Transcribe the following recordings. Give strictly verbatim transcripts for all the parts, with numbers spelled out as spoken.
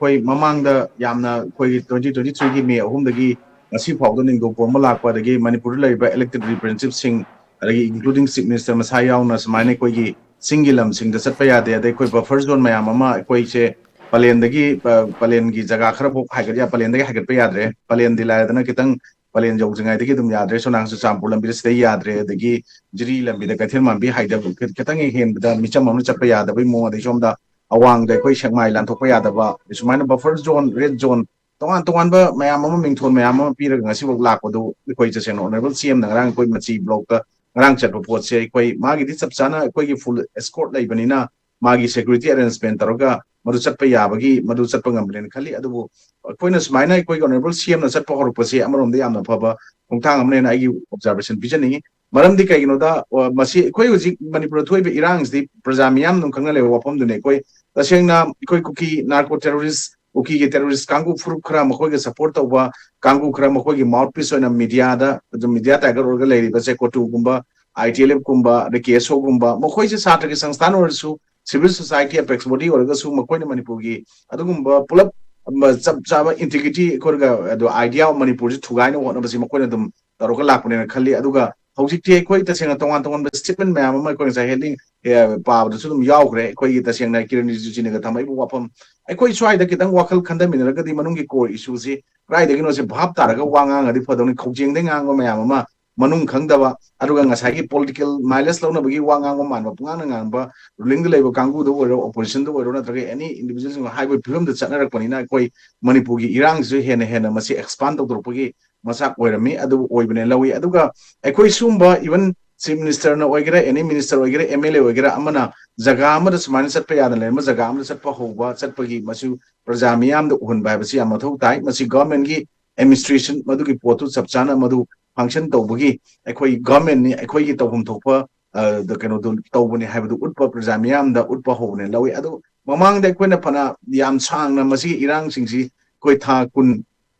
ꯑꯩꯈꯣꯏ ꯃꯃꯥꯡꯗ ꯌꯥꯝꯅ ꯑꯩꯈꯣꯏꯒꯤ twenty twenty-threeꯒꯤ May ꯑꯍꯨꯝꯗꯒꯤ ꯉꯁꯤ ꯐꯥꯎꯗ ꯅꯤꯡꯗꯧ ꯄꯣꯝꯕ ꯂꯥꯛꯄ, ꯑꯗꯒꯤ ꯃꯅꯤꯄꯨꯔꯗ ꯂꯩꯔꯤꯕ elected representativeꯁꯤꯡ, ꯑꯗꯒꯤ including Chief Minister ꯃꯁꯥ ꯌꯥꯎꯅ ꯁꯨꯃꯥꯏꯅ ꯑꯩꯈꯣꯏꯒꯤ ꯆꯤꯡꯒꯤ ꯂꯝꯁꯤꯡꯗ ꯆꯠꯄ ꯌꯥꯗꯦ꯫ ꯑꯗꯩ ꯑꯩꯈꯣꯏ buffer zone ꯃꯌꯥꯝ ꯑꯃ ꯑꯩꯈꯣꯏꯁꯦ ꯄꯂꯦꯟꯗꯒꯤ, ꯑ, ꯄꯂꯦꯟꯒꯤ ꯖꯒꯥ ꯈꯔꯐꯥꯎ ꯍꯥꯏꯒꯠ ꯌꯥ-, ꯄꯂꯦꯟꯗꯒꯤ ꯍꯥꯏꯒꯠꯄ ꯌꯥꯗ꯭ꯔꯦ꯫ ꯄꯂꯦꯟꯗꯤ ꯂꯥꯏꯔꯗꯅ ꯈꯤꯇꯪ ꯄꯂꯦꯟ ꯌꯧꯗ꯭ꯔꯤꯉꯩꯗꯒꯤ ꯑꯗꯨꯝ ꯌꯥꯗ꯭ꯔꯦ꯫ ꯁꯣꯝꯅꯥꯀꯟ ꯆꯨꯔꯆꯥꯟꯄꯨꯔ ꯂꯝꯕꯤꯗ ꯁꯤꯗꯩ ꯌꯥꯗ꯭ꯔꯦ꯫ ꯑꯗꯒꯤ ꯖꯤꯔꯤ ꯂꯝꯕꯤꯗ ꯀꯩꯊꯦꯜ ꯃꯥꯟꯕꯤ ꯍꯥꯏꯗꯕ ꯈꯤ-, ꯈꯤꯇꯪ ꯍꯦꯛ ꯍꯦꯟꯕꯗ ꯃꯤꯆꯝ ꯑꯃ ꯆꯠꯄ ꯌꯥꯗꯕꯒꯤ ꯃꯑꯣꯡ, ꯑꯗꯩ ꯁꯣꯝꯗ ꯑꯋꯥꯡꯗ ꯑꯩꯈꯣꯏ ꯁꯦꯛꯃꯥꯏ ꯂꯥꯟꯊꯣꯛꯄ ꯌꯥꯗꯕ, ꯁꯨꯃꯥꯏꯅ buffer zone, red zone, ꯇꯣꯉꯥꯟ ꯇꯣꯉꯥꯟꯕ ꯃꯌꯥꯝ ꯑꯃ, ꯃꯤꯡꯊꯣꯜ ꯃꯌꯥꯝ ꯑꯃ ꯄꯤꯔꯒ ꯉꯁꯤꯐꯥꯎ ꯂꯥꯛꯄꯗꯨ ꯑꯩꯈꯣꯏ ꯇꯁꯦꯡꯅ Honourable CMꯅ ꯉꯔꯥꯡ ꯑꯩꯈꯣꯏ ꯃꯆꯤ blockꯇ ꯉꯔꯥꯡ ꯆꯠꯄ ꯄꯣꯠꯁꯦ ꯑꯩꯈꯣꯏ ꯃꯥꯒꯤꯗꯤ ꯆꯞ ꯆꯥꯅ ꯑꯩꯈꯣꯏꯒꯤ full escort ꯂꯩꯕꯅꯤꯅ ꯃꯥꯒꯤ security arrangement ꯇꯧꯔꯒ ꯃꯗꯨ ꯆꯠꯄ ꯌꯥꯕꯒꯤ, ꯃꯗꯨ ꯆꯠꯄ ꯉꯝꯕꯅꯦꯅ ꯈꯜꯂꯤ꯫ ꯑꯗꯨꯕꯨ ꯑꯩꯈꯣꯏꯅ ꯁꯨꯃꯥꯏꯅ ꯑꯩꯈꯣꯏꯒꯤ Honourable CMꯅ ꯆꯠꯄ ꯍꯧꯔꯛꯄꯁꯦ ꯑꯃꯔꯣꯝꯗ ꯌꯥꯝꯅ ꯐꯕ ꯈꯣꯡꯊꯥꯡ ꯑꯃꯅꯦꯅ ꯑꯩꯒꯤ observation ꯄꯤꯖꯅꯤꯡꯉꯤ꯫ ꯃꯔꯝꯗꯤ ꯀꯩꯒꯤꯅꯣꯗ, ꯑ, ꯃꯁꯤ ꯑꯩꯈꯣꯏ ꯍꯧꯖꯤꯛ ꯃꯅꯤꯄꯨꯔꯗ ꯊꯣꯛꯏꯕ ꯏꯔꯥꯡꯁꯤꯗꯤ ꯄ꯭ꯔꯖꯥ ꯃꯤꯌꯥꯝ ꯑꯗꯨꯝ ꯈꯪꯅ ꯂꯩꯕ ꯋꯥꯐꯝꯗꯨꯅꯤ꯫ ꯑꯩꯈꯣꯏ ꯇꯁꯦꯡꯅ ꯑꯩꯈꯣꯏ ꯀꯨꯀꯤ narco terrorist, ꯀꯨꯀꯤꯒꯤ terrorist ꯀꯥꯡꯕꯨ ꯐꯨꯔꯨꯞ ꯈꯔ, ꯃꯈꯣꯏꯒ support ꯇꯧꯕ ꯀꯥꯡꯕꯨ ꯈꯔ, ꯃꯈꯣꯏꯒꯤ mouthpiece ꯑꯣꯏꯅ mediaꯗ ꯑꯗꯨꯝ media tiger ꯑꯣꯏꯔꯒ ꯂꯩꯔꯤꯕꯁꯦ COTUꯒꯨꯝꯕ, ITLFꯀꯨꯝꯕ, ꯑꯗꯩ KSOꯒꯨꯝꯕ, ꯃꯈꯣꯏꯁꯦ ꯁꯥꯇ꯭ꯔꯒꯤ ꯁꯪꯁꯊꯥꯟ ꯑꯣꯏꯔꯁꯨ, civil society apex body ꯑꯣꯏꯔꯒꯁꯨ, ꯃꯈꯣꯏꯅ ꯃꯅꯤꯄꯨꯔꯒꯤ ꯑꯗꯨꯒꯨꯝꯕ ꯄꯨꯂꯞ, ꯑꯃ, ꯆꯞ ꯆꯥꯕ integrity ꯑꯩꯈꯣꯏꯒ ꯑꯗꯨ idea of ꯃꯅꯤꯄꯨꯔꯁꯤ ꯊꯨꯒꯥꯏꯅꯕ ꯍꯣꯠꯅꯕꯁꯤ ꯃꯈꯣꯏꯅ ꯑꯗꯨꯝ ꯇꯧꯔꯒ ꯂꯥꯛꯄꯅꯦꯅ ꯈꯜꯂꯤ꯫ ꯑꯗꯨꯒ ꯍꯧꯖꯤꯛꯇꯤ ꯑꯩꯈꯣꯏ ꯇꯁꯦꯡꯅ ꯇꯣꯉꯥꯟ ꯇꯣꯉꯥꯟꯕ statement ꯃꯌꯥꯝ ꯑꯃ ꯑꯩꯈꯣꯏ ꯉꯁꯥꯏ heading, ꯑꯦ, ꯄꯥꯕꯗꯁꯨ ꯑꯗꯨꯝ ꯌꯥꯎꯈ꯭ꯔꯦ꯫ ꯑꯩꯈꯣꯏꯒꯤ ꯇꯁꯦꯡꯅ ꯀꯤꯔꯟ ꯔꯤꯖꯤꯖꯨ ꯁꯤꯅꯒ ꯊꯝꯃꯛꯏꯕ ꯋꯥꯐꯝ, ꯑꯩꯈꯣꯏ ꯁ꯭ꯋꯥꯏꯗ ꯈꯤꯇꯪ ꯋꯥꯈꯜ ꯈꯟꯊꯃꯤꯟꯅꯔꯒꯗꯤ ꯃꯅꯨꯡꯒꯤ core issueꯁꯤ ꯀꯗꯥꯏꯗꯒꯤꯅꯣꯁꯦ ꯚꯥꯞ ꯇꯥꯔꯒ ꯋꯥ ꯉꯥꯡꯉꯗꯤ ꯐꯗꯧꯅꯤ꯫ ꯈꯧꯖꯦꯡꯗꯩ ꯉꯥꯡꯕ ꯃꯌꯥꯝ ꯑꯃ, ꯃꯅꯨꯡ ꯈꯪꯗꯕ, ꯑꯗꯨꯒ ꯉꯁꯥꯏꯒꯤ political mileage ꯂꯧꯅꯕꯒꯤ ꯋꯥ ꯉꯥꯡꯕ ꯃꯥꯟꯕ ꯄꯨꯡꯉꯥꯡꯗ ꯉꯥꯡꯕ, rulingꯗ ꯂꯩꯕ ꯀꯥꯡꯕꯨꯗ ꯑꯣꯏꯔꯣ, oppositionꯗ ꯑꯣꯏꯔꯣ, ꯅꯠꯇ꯭ꯔꯒ any individualꯁꯤꯡ ꯍꯥꯏꯕꯒꯤ ꯐꯤꯕꯝꯗ ꯆꯠꯅꯔꯛꯄꯅꯤꯅ ꯑꯩꯈꯣꯏ ꯃꯅꯤꯄꯨꯔꯒꯤ ꯏꯔꯥꯡꯁꯤꯁꯨ ꯍꯦꯟꯅ ꯍꯦꯟꯅ ꯃꯁꯤ expand ꯇꯧꯊꯣꯔꯛꯄꯒꯤ ꯃꯆꯥꯛ ꯑꯣꯏꯔꯝꯃꯤ꯫ ꯑꯗꯨꯕꯨ ꯑꯣꯏꯕꯅꯦ ꯂꯧꯏ꯫ ꯑꯗꯨꯒ ꯑꯩꯈꯣꯏ ꯁꯤꯒꯨꯝꯕ even Chief Ministerꯅ ꯑꯣꯏꯒꯦꯔꯥ, any minister ꯑꯣꯏꯒꯦꯔꯥ, MLA ꯑꯣꯏꯒꯦꯔꯥ, ꯑꯃꯅ ꯖꯒꯥ ꯑꯃꯗ ꯁꯨꯃꯥꯏꯅ ꯆꯠꯄ ꯌꯥꯗꯅ ꯂꯩꯔꯝꯕ ꯖꯒꯥ ꯑꯃꯗ ꯆꯠꯄ ꯍꯧꯕ, ꯆꯠꯄꯒꯤ ꯃꯁꯤ ꯄ꯭ꯔꯖꯥ ꯃꯤꯌꯥꯝꯗ ꯎꯍꯟꯕ ꯍꯥꯏꯕꯁꯤ ꯌꯥꯝ ꯃꯊꯧ ꯇꯥꯏ꯫ ꯃꯁꯤ governmentꯀꯤ administration, ꯃꯗꯨꯒꯤ ꯄꯣꯠꯇꯨ ꯆꯞ ꯆꯥꯅ ꯃꯗꯨ function ꯇꯧꯕꯒꯤ ꯑꯩꯈꯣꯏ governmentꯅꯤ, ꯑꯩꯈꯣꯏꯒꯤ ꯇꯧꯐꯝ ꯊꯣꯛꯄ, ꯑ, ꯀꯩꯅꯣꯗꯨ ꯇꯧꯕꯅꯤ ꯍꯥꯏꯕꯗꯨ ꯎꯠꯄ, ꯄ꯭ꯔꯖꯥ ꯃꯤꯌꯥꯝꯗ ꯎꯠꯄ ꯍꯧꯕꯅꯦ ꯂꯧꯏ꯫ ꯑꯗꯨ ꯃꯃꯥꯡꯗ ꯑꯩꯈꯣꯏꯅ ꯐꯅ ꯌꯥꯝ ꯁꯥꯡꯅ ꯃꯁꯤꯒꯤ ꯏꯔꯥꯡꯁꯤꯡꯁꯤ ꯑꯩꯈꯣꯏ ꯊꯥ ꯀꯨꯟ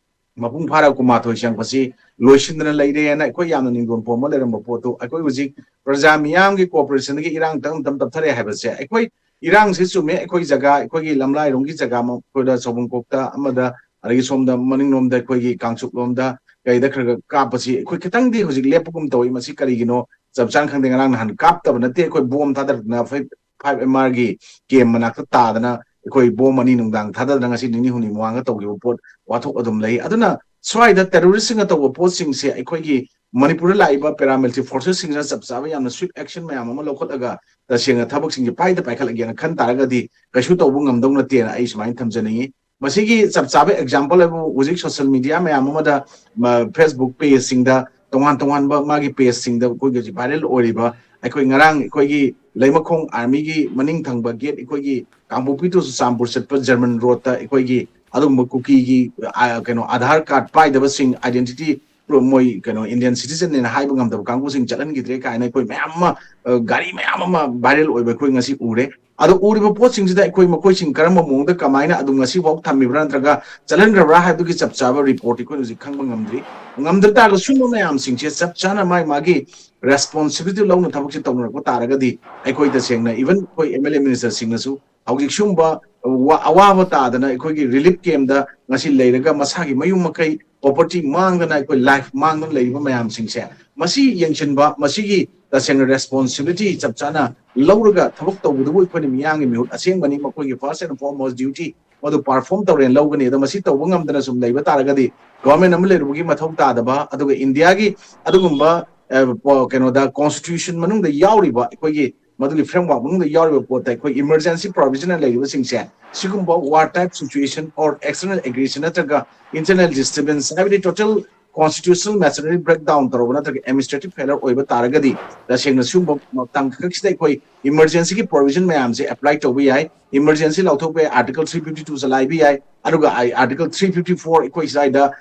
ꯃꯄꯨꯡ ꯐꯥꯔ ꯀꯨꯟꯃꯥꯊꯣꯏ ꯆꯪꯕꯁꯤ ꯂꯣꯏꯁꯤꯟꯗꯅ ꯂꯩꯔꯦꯅ ꯑꯩꯈꯣꯏ ꯌꯥꯝꯅ ꯅꯤꯡꯗꯣꯟ ꯄꯣꯝꯕ ꯂꯩꯔꯝꯕ ꯄꯣꯠꯇꯨ ꯑꯩꯈꯣꯏ ꯍꯧꯖꯤꯛ ꯄ꯭ꯔꯖꯥ ꯃꯤꯌꯥꯝꯒꯤ cooperationꯗꯒꯤ ꯏꯔꯥꯡ ꯇꯞ ꯇꯞ ꯇꯞꯊꯔꯛꯑꯦ ꯍꯥꯏꯕꯁꯦ ꯑꯩꯈꯣꯏ ꯏꯔꯥꯡꯁꯤ ꯆꯨꯝꯃꯦ, ꯑꯩꯈꯣꯏ ꯖꯒꯥ, ꯑꯩꯈꯣꯏꯒꯤ ꯂꯝꯂꯥꯏꯔꯣꯝꯒꯤ ꯖꯒꯥ, ꯑꯩꯈꯣꯏꯗ ꯁꯥꯎꯕꯨꯡꯈꯣꯛꯇ ꯑꯃꯗ, ꯑꯗꯒꯤ ꯁꯣꯝꯗ ꯃꯅꯤꯡꯂꯣꯝꯗ ꯑꯩꯈꯣꯏꯒꯤ ꯀꯥꯡꯆꯨꯞ ꯂꯣꯝꯗ ꯀꯩꯗ ꯈꯔ ꯈꯔ ꯀꯥꯞꯄꯁꯤ ꯑꯩꯈꯣꯏ ꯈꯤꯇꯪꯗꯤ ꯍꯧꯖꯤꯛ ꯂꯦꯞꯄꯒꯨꯝ ꯇꯧꯏ꯫ ꯃꯁꯤ ꯀꯔꯤꯒꯤꯅꯣ ꯆꯞ ꯆꯥꯅ ꯈꯪꯗꯦ꯫ ꯉꯔꯥꯡ ꯅꯍꯥꯟ ꯀꯥꯞꯇꯕ ꯅꯠꯇꯦ, ꯑꯩꯈꯣꯏ ꯕꯣꯝ ꯊꯥꯗꯔꯛꯇꯅ ꯐꯥꯏꯚ ꯑꯦꯝ ꯑꯥꯔꯒꯤ ꯀꯦꯝ ꯃꯅꯥꯛꯇ ꯇꯥꯗꯅ ꯑꯩꯈꯣꯏ ꯕꯣꯝ ꯑꯅꯤ ꯅꯨꯡꯗꯥꯡ ꯊꯥꯗꯗꯅ ꯉꯁꯤ ꯅꯤꯅꯤ ꯍꯨꯝꯅꯤ ꯃꯃꯥꯡꯗ ꯇꯧꯈꯤꯕ ꯄꯣꯠ ꯋꯥꯊꯣꯛ ꯑꯗꯨꯝ ꯂꯩ꯫ ꯑꯗꯨꯅ ꯁ꯭ꯋꯥꯏꯗ ꯇꯦꯔꯣꯔꯤꯁꯁꯤꯡꯅ ꯇꯧꯕ ꯄꯣꯠꯁꯤꯡꯁꯦ ꯑꯩꯈꯣꯏꯒꯤ ꯃꯅꯤꯄꯨꯔꯗ ꯂꯥꯛꯏꯕ ꯄꯦꯔꯥꯃꯤꯂꯤꯇꯔꯤ ꯐꯣꯔꯁꯦꯁꯁꯤꯡꯁꯤꯅ ꯆꯞ ꯆꯥꯕ ꯌꯥꯝꯅ ꯁ꯭ꯋꯤꯐ ꯑꯦꯛꯁꯟ ꯃꯌꯥꯝ ꯑꯃ ꯂꯧꯈꯠꯂꯒ ꯇꯁꯦꯡꯅ ꯊꯕꯛꯁꯤꯡꯁꯦ ꯄꯥꯏꯗ ꯄꯥꯏꯈꯠꯂꯒꯦꯅ ꯈꯟ ꯇꯥꯔꯒꯗꯤ ꯀꯩꯁꯨ ꯇꯧꯕ ꯉꯝꯗꯧ ꯅꯠꯇꯦꯅ ꯑꯩ ꯁꯨꯃꯥꯏꯅ ꯊꯝꯖꯅꯤꯡꯉꯤ꯫ ꯃꯁꯤꯒꯤ ꯆꯞ ꯆꯥꯕ ꯑꯦꯛꯖꯥꯝꯄꯜ ꯍꯥꯏꯕꯨ ꯍꯧꯖꯤꯛ ꯁꯣꯁꯤꯌꯦꯜ ꯃꯤꯗꯤꯌꯥ ꯃꯌꯥꯝ ꯑꯃꯗ, ꯃ-, ꯐꯦꯁꯕꯨꯛ ꯄꯦꯖꯁꯤꯡꯗ, ꯇꯣꯉꯥꯟ ꯇꯣꯉꯥꯟꯕ ꯃꯥꯒꯤ ꯄꯦꯖꯁꯤꯡꯗ ꯑꯩꯈꯣꯏꯒꯤ ꯍꯧꯖꯤꯛ ꯚꯥꯏꯔꯦꯜ ꯑꯣꯏꯔꯤꯕ ꯑꯩꯈꯣꯏ ꯉꯔꯥꯡ ꯑꯩꯈꯣꯏꯒꯤ ꯂꯩꯃꯈꯣꯡ ꯑꯥꯔꯃꯤꯒꯤ ꯃꯅꯤꯡ ꯊꯪꯕ ꯒꯦꯠ, ꯑꯩꯈꯣꯏꯒꯤ ꯀꯥꯡꯄꯣꯛꯄꯤ to ꯆꯨꯔꯆꯥꯟꯄꯨꯔ ꯆꯠꯄ ꯖꯔꯃꯟ ꯔꯣꯗꯇ ꯑꯩꯈꯣꯏꯒꯤ ꯑꯗꯨꯒꯨꯝꯕ ꯀꯨꯀꯤꯒꯤ, ꯑ, ꯀꯩꯅꯣ, ꯑꯙꯥꯔ ꯀꯥꯔꯗ ꯄꯥꯏꯗꯕꯁꯤꯡ, ꯑꯥꯏꯗꯦꯟꯇꯤꯇꯤ ꯃꯣꯏ ꯀꯩꯅꯣ ꯏꯟꯗꯤꯌꯟ ꯁꯤꯇꯤꯖꯟꯅꯦꯅ ꯍꯥꯏꯕ ꯉꯝꯗꯕ ꯀꯥꯡꯕꯨꯁꯤꯡ ꯆꯠꯍꯟꯈꯤꯗ꯭ꯔꯦ ꯀꯥꯏꯅ ꯑꯩꯈꯣꯏ ꯃꯌꯥꯝ ꯑꯃ, ꯑ, ꯒꯥꯔꯤ ꯃꯌꯥꯝ ꯑꯃ ꯚꯥꯏꯔꯦꯜ ꯑꯣꯏꯕ ꯑꯩꯈꯣꯏ ꯉꯁꯤ ꯎꯔꯦ꯫ ꯑꯗꯣ ꯎꯔꯤꯕ ꯄꯣꯠꯁꯤꯡꯁꯤꯗ ꯑꯩꯈꯣꯏ ꯃꯈꯣꯏꯁꯤꯡ ꯀꯔꯝꯕ ꯃꯑꯣꯡꯗ ꯀꯃꯥꯏꯅ ꯑꯗꯨꯝ ꯉꯁꯤꯐꯥꯎ ꯊꯝꯃꯤꯕ꯭ꯔꯥ ꯅꯠꯇ꯭ꯔꯒ ꯆꯠꯍꯟꯈ꯭ꯔꯕ꯭ꯔꯥ ꯍꯥꯏꯕꯗꯨꯒꯤ ꯆꯞ ꯆꯥꯕ ꯔꯤꯄꯣꯔꯠꯇꯤ ꯑꯩꯈꯣꯏꯅ ꯍꯧꯖꯤꯛ ꯈꯪꯕ ꯉꯝꯗ꯭ꯔꯤ꯫ ꯉꯝꯗ ꯇꯥꯔꯒꯁꯨ ꯁꯤꯒꯨꯝꯕ ꯃꯌꯥꯝꯁꯤꯡꯁꯦ ꯆꯞ ꯆꯥꯅ ꯃꯥꯒꯤ ꯃꯥꯒꯤ ꯔꯦꯁꯄꯣꯟꯁꯤꯕꯤꯂꯤꯇꯤ ꯂꯧꯅ ꯊꯕꯛꯁꯦ ꯇꯧꯅꯔꯛꯄ ꯇꯥꯔꯒꯗꯤ ꯑꯩꯈꯣꯏ ꯇꯁꯦꯡꯅ ꯏꯚꯟ ꯑꯩꯈꯣꯏ ꯑꯦꯝ ꯑꯦꯜ ꯑꯦ ꯃꯤꯅꯤꯁꯇꯔꯁꯤꯡꯅꯁꯨ ꯍꯧꯖꯤꯛ ꯁꯤꯒꯨꯝꯕ ꯋꯥ-, ꯑꯋꯥꯕ ꯇꯥꯗꯅ ꯑꯩꯈꯣꯏꯒꯤ ꯔꯤꯂꯤꯐ ꯀꯦꯝꯗ ꯉꯁꯤ ꯂꯩꯔꯒ ꯃꯁꯥꯒꯤ ꯃꯌꯨꯝ ꯃꯀꯩ, ꯄ꯭ꯔꯣꯄꯔꯇꯤ ꯃꯥꯡꯗꯅ, ꯑꯩꯈꯣꯏ ꯂꯥꯏꯐ ꯃꯥꯡꯗꯅ ꯂꯩꯔꯤꯕ ꯃꯌꯥꯝꯁꯤꯡꯁꯦ ꯃꯁꯤ ꯌꯦꯡꯁꯤꯟꯕ, ꯃꯁꯤꯒꯤ ꯇꯁꯦꯡꯅ ꯔꯦꯁꯄꯣꯟꯁꯤꯕꯤꯂꯤꯇꯤ ꯆꯞ ꯆꯥꯅ ꯂꯧꯔꯒ ꯊꯕꯛ ꯇꯧꯕꯗꯨꯕꯨ ꯑꯩꯈꯣꯏꯅ ꯃꯤꯌꯥꯝꯒꯤ ꯃꯤꯍꯨꯠ ꯑꯁꯦꯡꯕꯅꯤ, ꯃꯈꯣꯏꯒꯤ first and foremost duty ꯃꯗꯨ ꯄꯔꯐꯣꯔꯝ ꯇꯧꯔꯦꯅ ꯂꯧꯒꯅꯤ꯫ ꯑꯗꯣ ꯃꯁꯤ ꯇꯧꯕ ꯉꯝꯗꯅ ꯁꯨꯝ ꯂꯩꯕ ꯇꯥꯔꯒꯗꯤ ꯒꯚꯔꯟꯃꯦꯟꯠ ꯑꯃ ꯂꯩꯔꯨꯕꯒꯤ ꯃꯊꯧ ꯇꯥꯗꯕ, ꯑꯗꯨꯒ ꯏꯟꯗꯤꯌꯥꯒꯤ ꯑꯗꯨꯒꯨꯝꯕ, ꯑ, ꯄꯣ-, ꯀꯩꯅꯣꯗ ꯀꯣꯟꯁꯇꯤꯇ꯭ꯌꯨꯁꯟ ꯃꯅꯨꯡꯗ ꯌꯥꯎꯔꯤꯕ, ꯑꯩꯈꯣꯏꯒꯤ ꯃꯗꯨꯒꯤ ꯐ꯭ꯔꯦꯝꯋꯥꯔꯛ ꯃꯅꯨꯡꯗ ꯌꯥꯎꯔꯤꯕ ꯄꯣꯠꯇ ꯑꯩꯈꯣꯏ ꯏꯃꯔꯖꯦꯟꯁꯤ ꯄ꯭ꯔꯣꯚꯤꯖꯟ ꯂꯩꯔꯤꯕꯁꯤꯡꯁꯦ, ꯁꯤꯒꯨꯝꯕ war type situation or external aggression ꯅꯠꯇ꯭ꯔꯒ ꯏꯟꯇꯔꯅꯦꯜ ꯗꯤꯁꯇꯔꯕꯦꯟꯁ, ꯍꯥꯏꯕꯗꯤ total constitutional machinery break down ꯇꯧꯔꯕ ꯅꯠꯇ꯭ꯔꯒ ꯑꯦꯗꯃꯤꯅꯤꯁꯇ꯭ꯔꯦꯇꯤꯚ ꯐꯦꯂꯔ ꯑꯣꯏꯕ ꯇꯥꯔꯒꯗꯤ, ꯇꯁꯦꯡꯅ ꯁꯤꯒꯨꯝꯕ ꯇꯥꯡꯀꯛꯁꯤꯗ ꯑꯩꯈꯣꯏ ꯏꯃꯔꯖꯦꯟꯁꯤꯒꯤ ꯄ꯭ꯔꯣꯚꯤꯖꯟ ꯃꯌꯥꯝꯁꯦ ꯑꯦꯄ꯭ꯂꯥꯏ ꯇꯧꯕ ꯌꯥꯏ꯫ ꯏꯃꯔꯖꯦꯟꯁꯤ ꯂꯥꯎꯊꯣꯛꯄ ꯌꯥꯏ, ꯑꯥꯔꯇꯤꯀꯜ ꯊ꯭ꯔꯤ ꯐꯤꯐꯇꯤ ꯇꯨ ꯆꯂꯥꯏꯕ ꯌꯥꯏ꯫ ꯑꯗꯨꯒ ꯑꯥꯔꯇꯤꯀꯜ ꯊ꯭ꯔꯤ ꯐꯤꯐꯇꯤ ꯐꯣꯔ ꯑꯩꯈꯣꯏ ꯁ꯭ꯋꯥꯏꯗ,